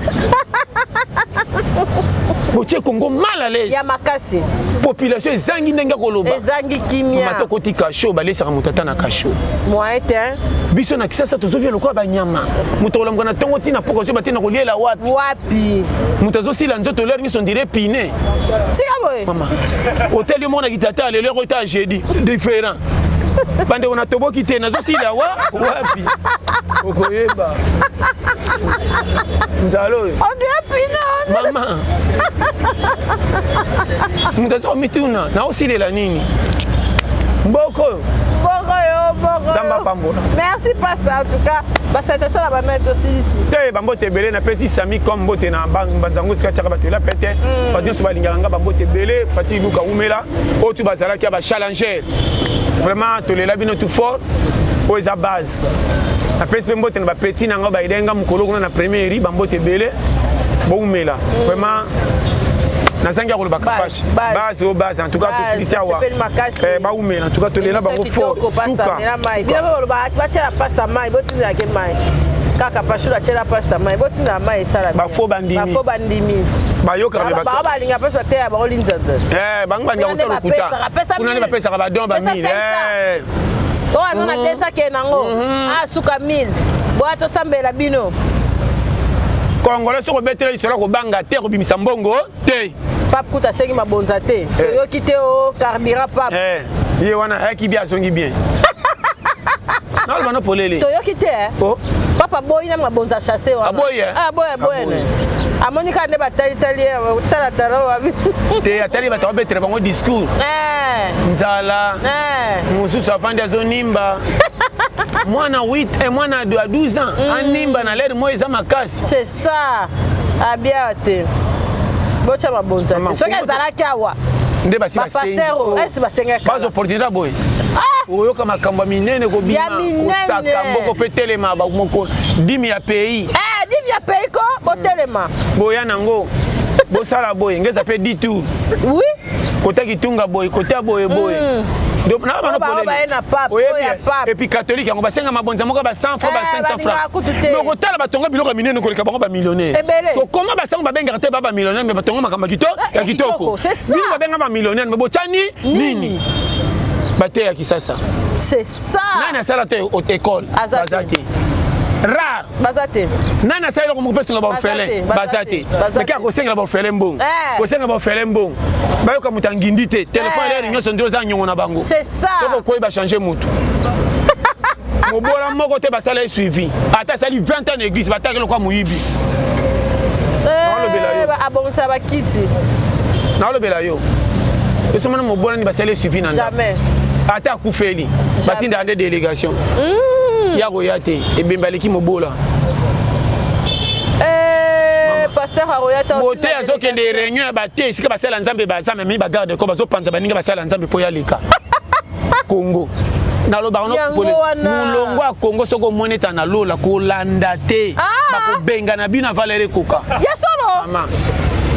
Botie Kongo mal à l'aise ya makasi. Population ezangi ndenge koloba. Ezangi kimia. Mata okoti kasho, balesaka moto ata na kasho. Moyen te. Biso na Kisasa tozovia lokola banyama. Moto akolamuka na ntongo ntina poko azoyeba te na koliela wapi. Wapi. Moto azosila nzoto lere nyonso ndire pine. Tika boye. Mama, hotel yo moko na kitata lelo yako ta jeudi différent. Bandeko, natoboki te, nazosila wa wapi, okoyeba nzala oyo. Mama, moto aza komituna naosilela nini mboko oyo. Nzambe apambola. Merci, pasteur. En tout cas, basalutation na bamai tosilisi. Te, bambote ebele napesi sami comme mbote na banzango esika tiaka bato ela pete. Bato nyonso balingaka nga, bambote ebele. Pati Luka umela oyo tu bazalaki ya bachallenger, vraiment tolela bino tout fort. Oyo eza base. Napesi mpe mbote na bapeti na nga baide nga mokolo kuna na première ri, bambote ebele, boumela. Vraiment nazangi ya koloba, kapasi base oyo base. En tout cas tosilisi awa, baumela. En tout cas tolela bango fort, suka. Batiela pasta mai, botindelake mai kaka pashula, atiela pasta mai, botindela mai esala. Bafo bandimi. Bafo bandimi. Bayokaka. Bango balinga mpe bateya bango linzanza. Bango balinga kota lokuta. Kuna nde bapesaka badon bamille. Oyo aza na 200 ke nango asuka 1000 boya tosambela bino. Congolais soki obetela lisolo, kobanga te, kobimisa mbongo te. Pape kuta asengi mabonza te, toyoki te o carburant pape. Ye wana ayaki bien, azongi bien, naloba no polele. Toyoki te. Papa boyi na mabonza chasse wana. Aboyi. Aboyi, aboyi. Amoni kaka nde batalitali talatala wabi. Te, atali bato babetela bango discours, nzala mosusu avandi azonimba mwana 8, mwana ya 12 ans animba na lere moi eza makasi. C'est ça, abia te, botya mabonza te. Soki ezalaki awa nde basi bapasteur esi basengaka. Baza opportunité boye, oyoka makambo ya minene kobima, kosaka mboko mpe telema moko dîme ya pays. Dîme ya pays ko botelema. Boya nango, bosala boye, ngeza mpe 10 tour. Kota kitunga boye, kota boye boye. Et puis catholique yango basenga mabonza moko ba 100 francs, ba 500 francs, mais okotala batonga biloko ya minene koleka bango bamillionnaire. Kokoma basango babengaka te ba bamillionnaire, mais batonga makambo ya kitoko. Bino babenga bamillionnaire, mais botyani nini? Bateya Kisasa. C'est ça. Nani asala te école? Baza te, rare. Baza te. Nani asala eloko moko mpe baorphelin? Baza te. Mais kaka kosengela baorphelin mbongo, kosenga baorphelin mbongo, bayoka moto angindi te, telefone elere nyonso nde oza nyongo na bango. C'est ça. Soki okoyi bachange motu mobola moko te, basala ye suivi. Ata asali 20 ans na église, bataki lokwa moyibi. Abongisa bakiti. Naolobela yo, esomona mobola nini basali ye suivi na ndako? Ata akufeli, batindaka nde délégation ya koya te. Ebembe aleki mobola. Pasteur akoya te. Bote azokende réunion ya bate esika basala Nzambe, baza memi bagarde ko bazopanza baninga basala Nzambe mpo ya leka Kongo. Nalobaka molongo ya Kongo, soki omoni ete na lola kolanda te, bakobengana bino avalere ekoka. Ya solo. Mama,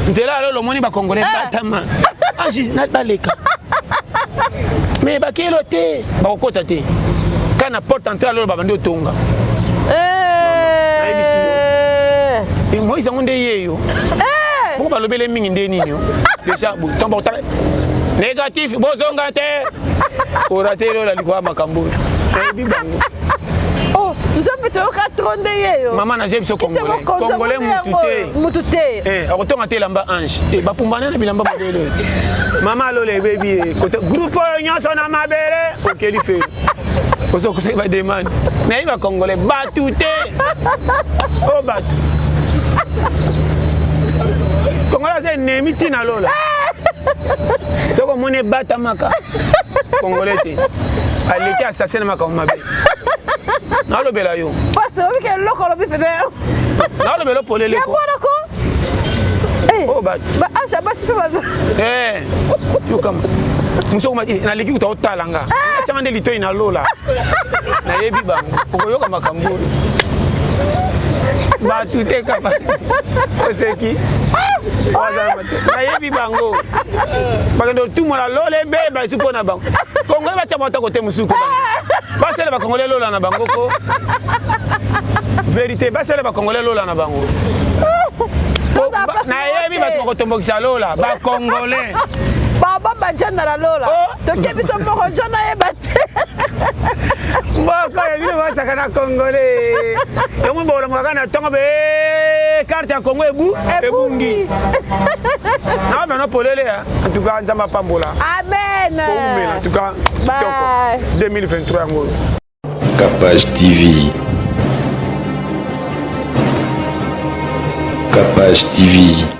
nzela ya lolo omoni bakongolais batama ange baleka, mais bakelo te, bakokɔta te. Ka na porte entrée ya lolo babandi otonga. Nayebisi yo, Moïse yango nde ye yo moko balobele mingi nde nini yo déjà ntango bakotala négatif, bozonga te, orate lola likolo ya makambo oyo nayebi bango. Oh, Nzambe, toyoka tro nde ye yo. Mama, nayebi biso Congolais, Congolais mutu te. Mutu te. Akotonga te elamba ange, bapumbana na bilamba modele. Mama alola ebebi kote groupe oyo nyonso na mabele okeli feu. Ozokosaki bademande nayebi bacongolais bato te o oh, bato congolais aza enemi ntina lola soki omoni ebatamaka congolais te aleki assassin na makambo mabe nalobela yo eloko olobi mpenza nalobela yo polele yango wana ko eh, oyo oh, bato baage ya basi mpe baza eh, yokama mosu eh, naleki kuta otala nga ah! atyanga nde litoi na lola nayebi bango okoyoka makambo oyo bato te kaka oseki nayebi bango bakende kotumola lola ebeba esu mpo na bango kongole batya bango ta kote mosusu ko basala bakongole lola na bango ko verité basala bakongole lola na bango nayebi bato bakotombokisa lola bakongole babomba jana na lola oh. toke biso moko jana ayeba te mboka ya bino basaka na congolais yango bolamukaka na ntongo be karte ya congo ebu ebungi na bano polele en tout cas nzambe apambola amen oumela en tout cas kitoko 2023 yango oyo Capage TV. Capage TV.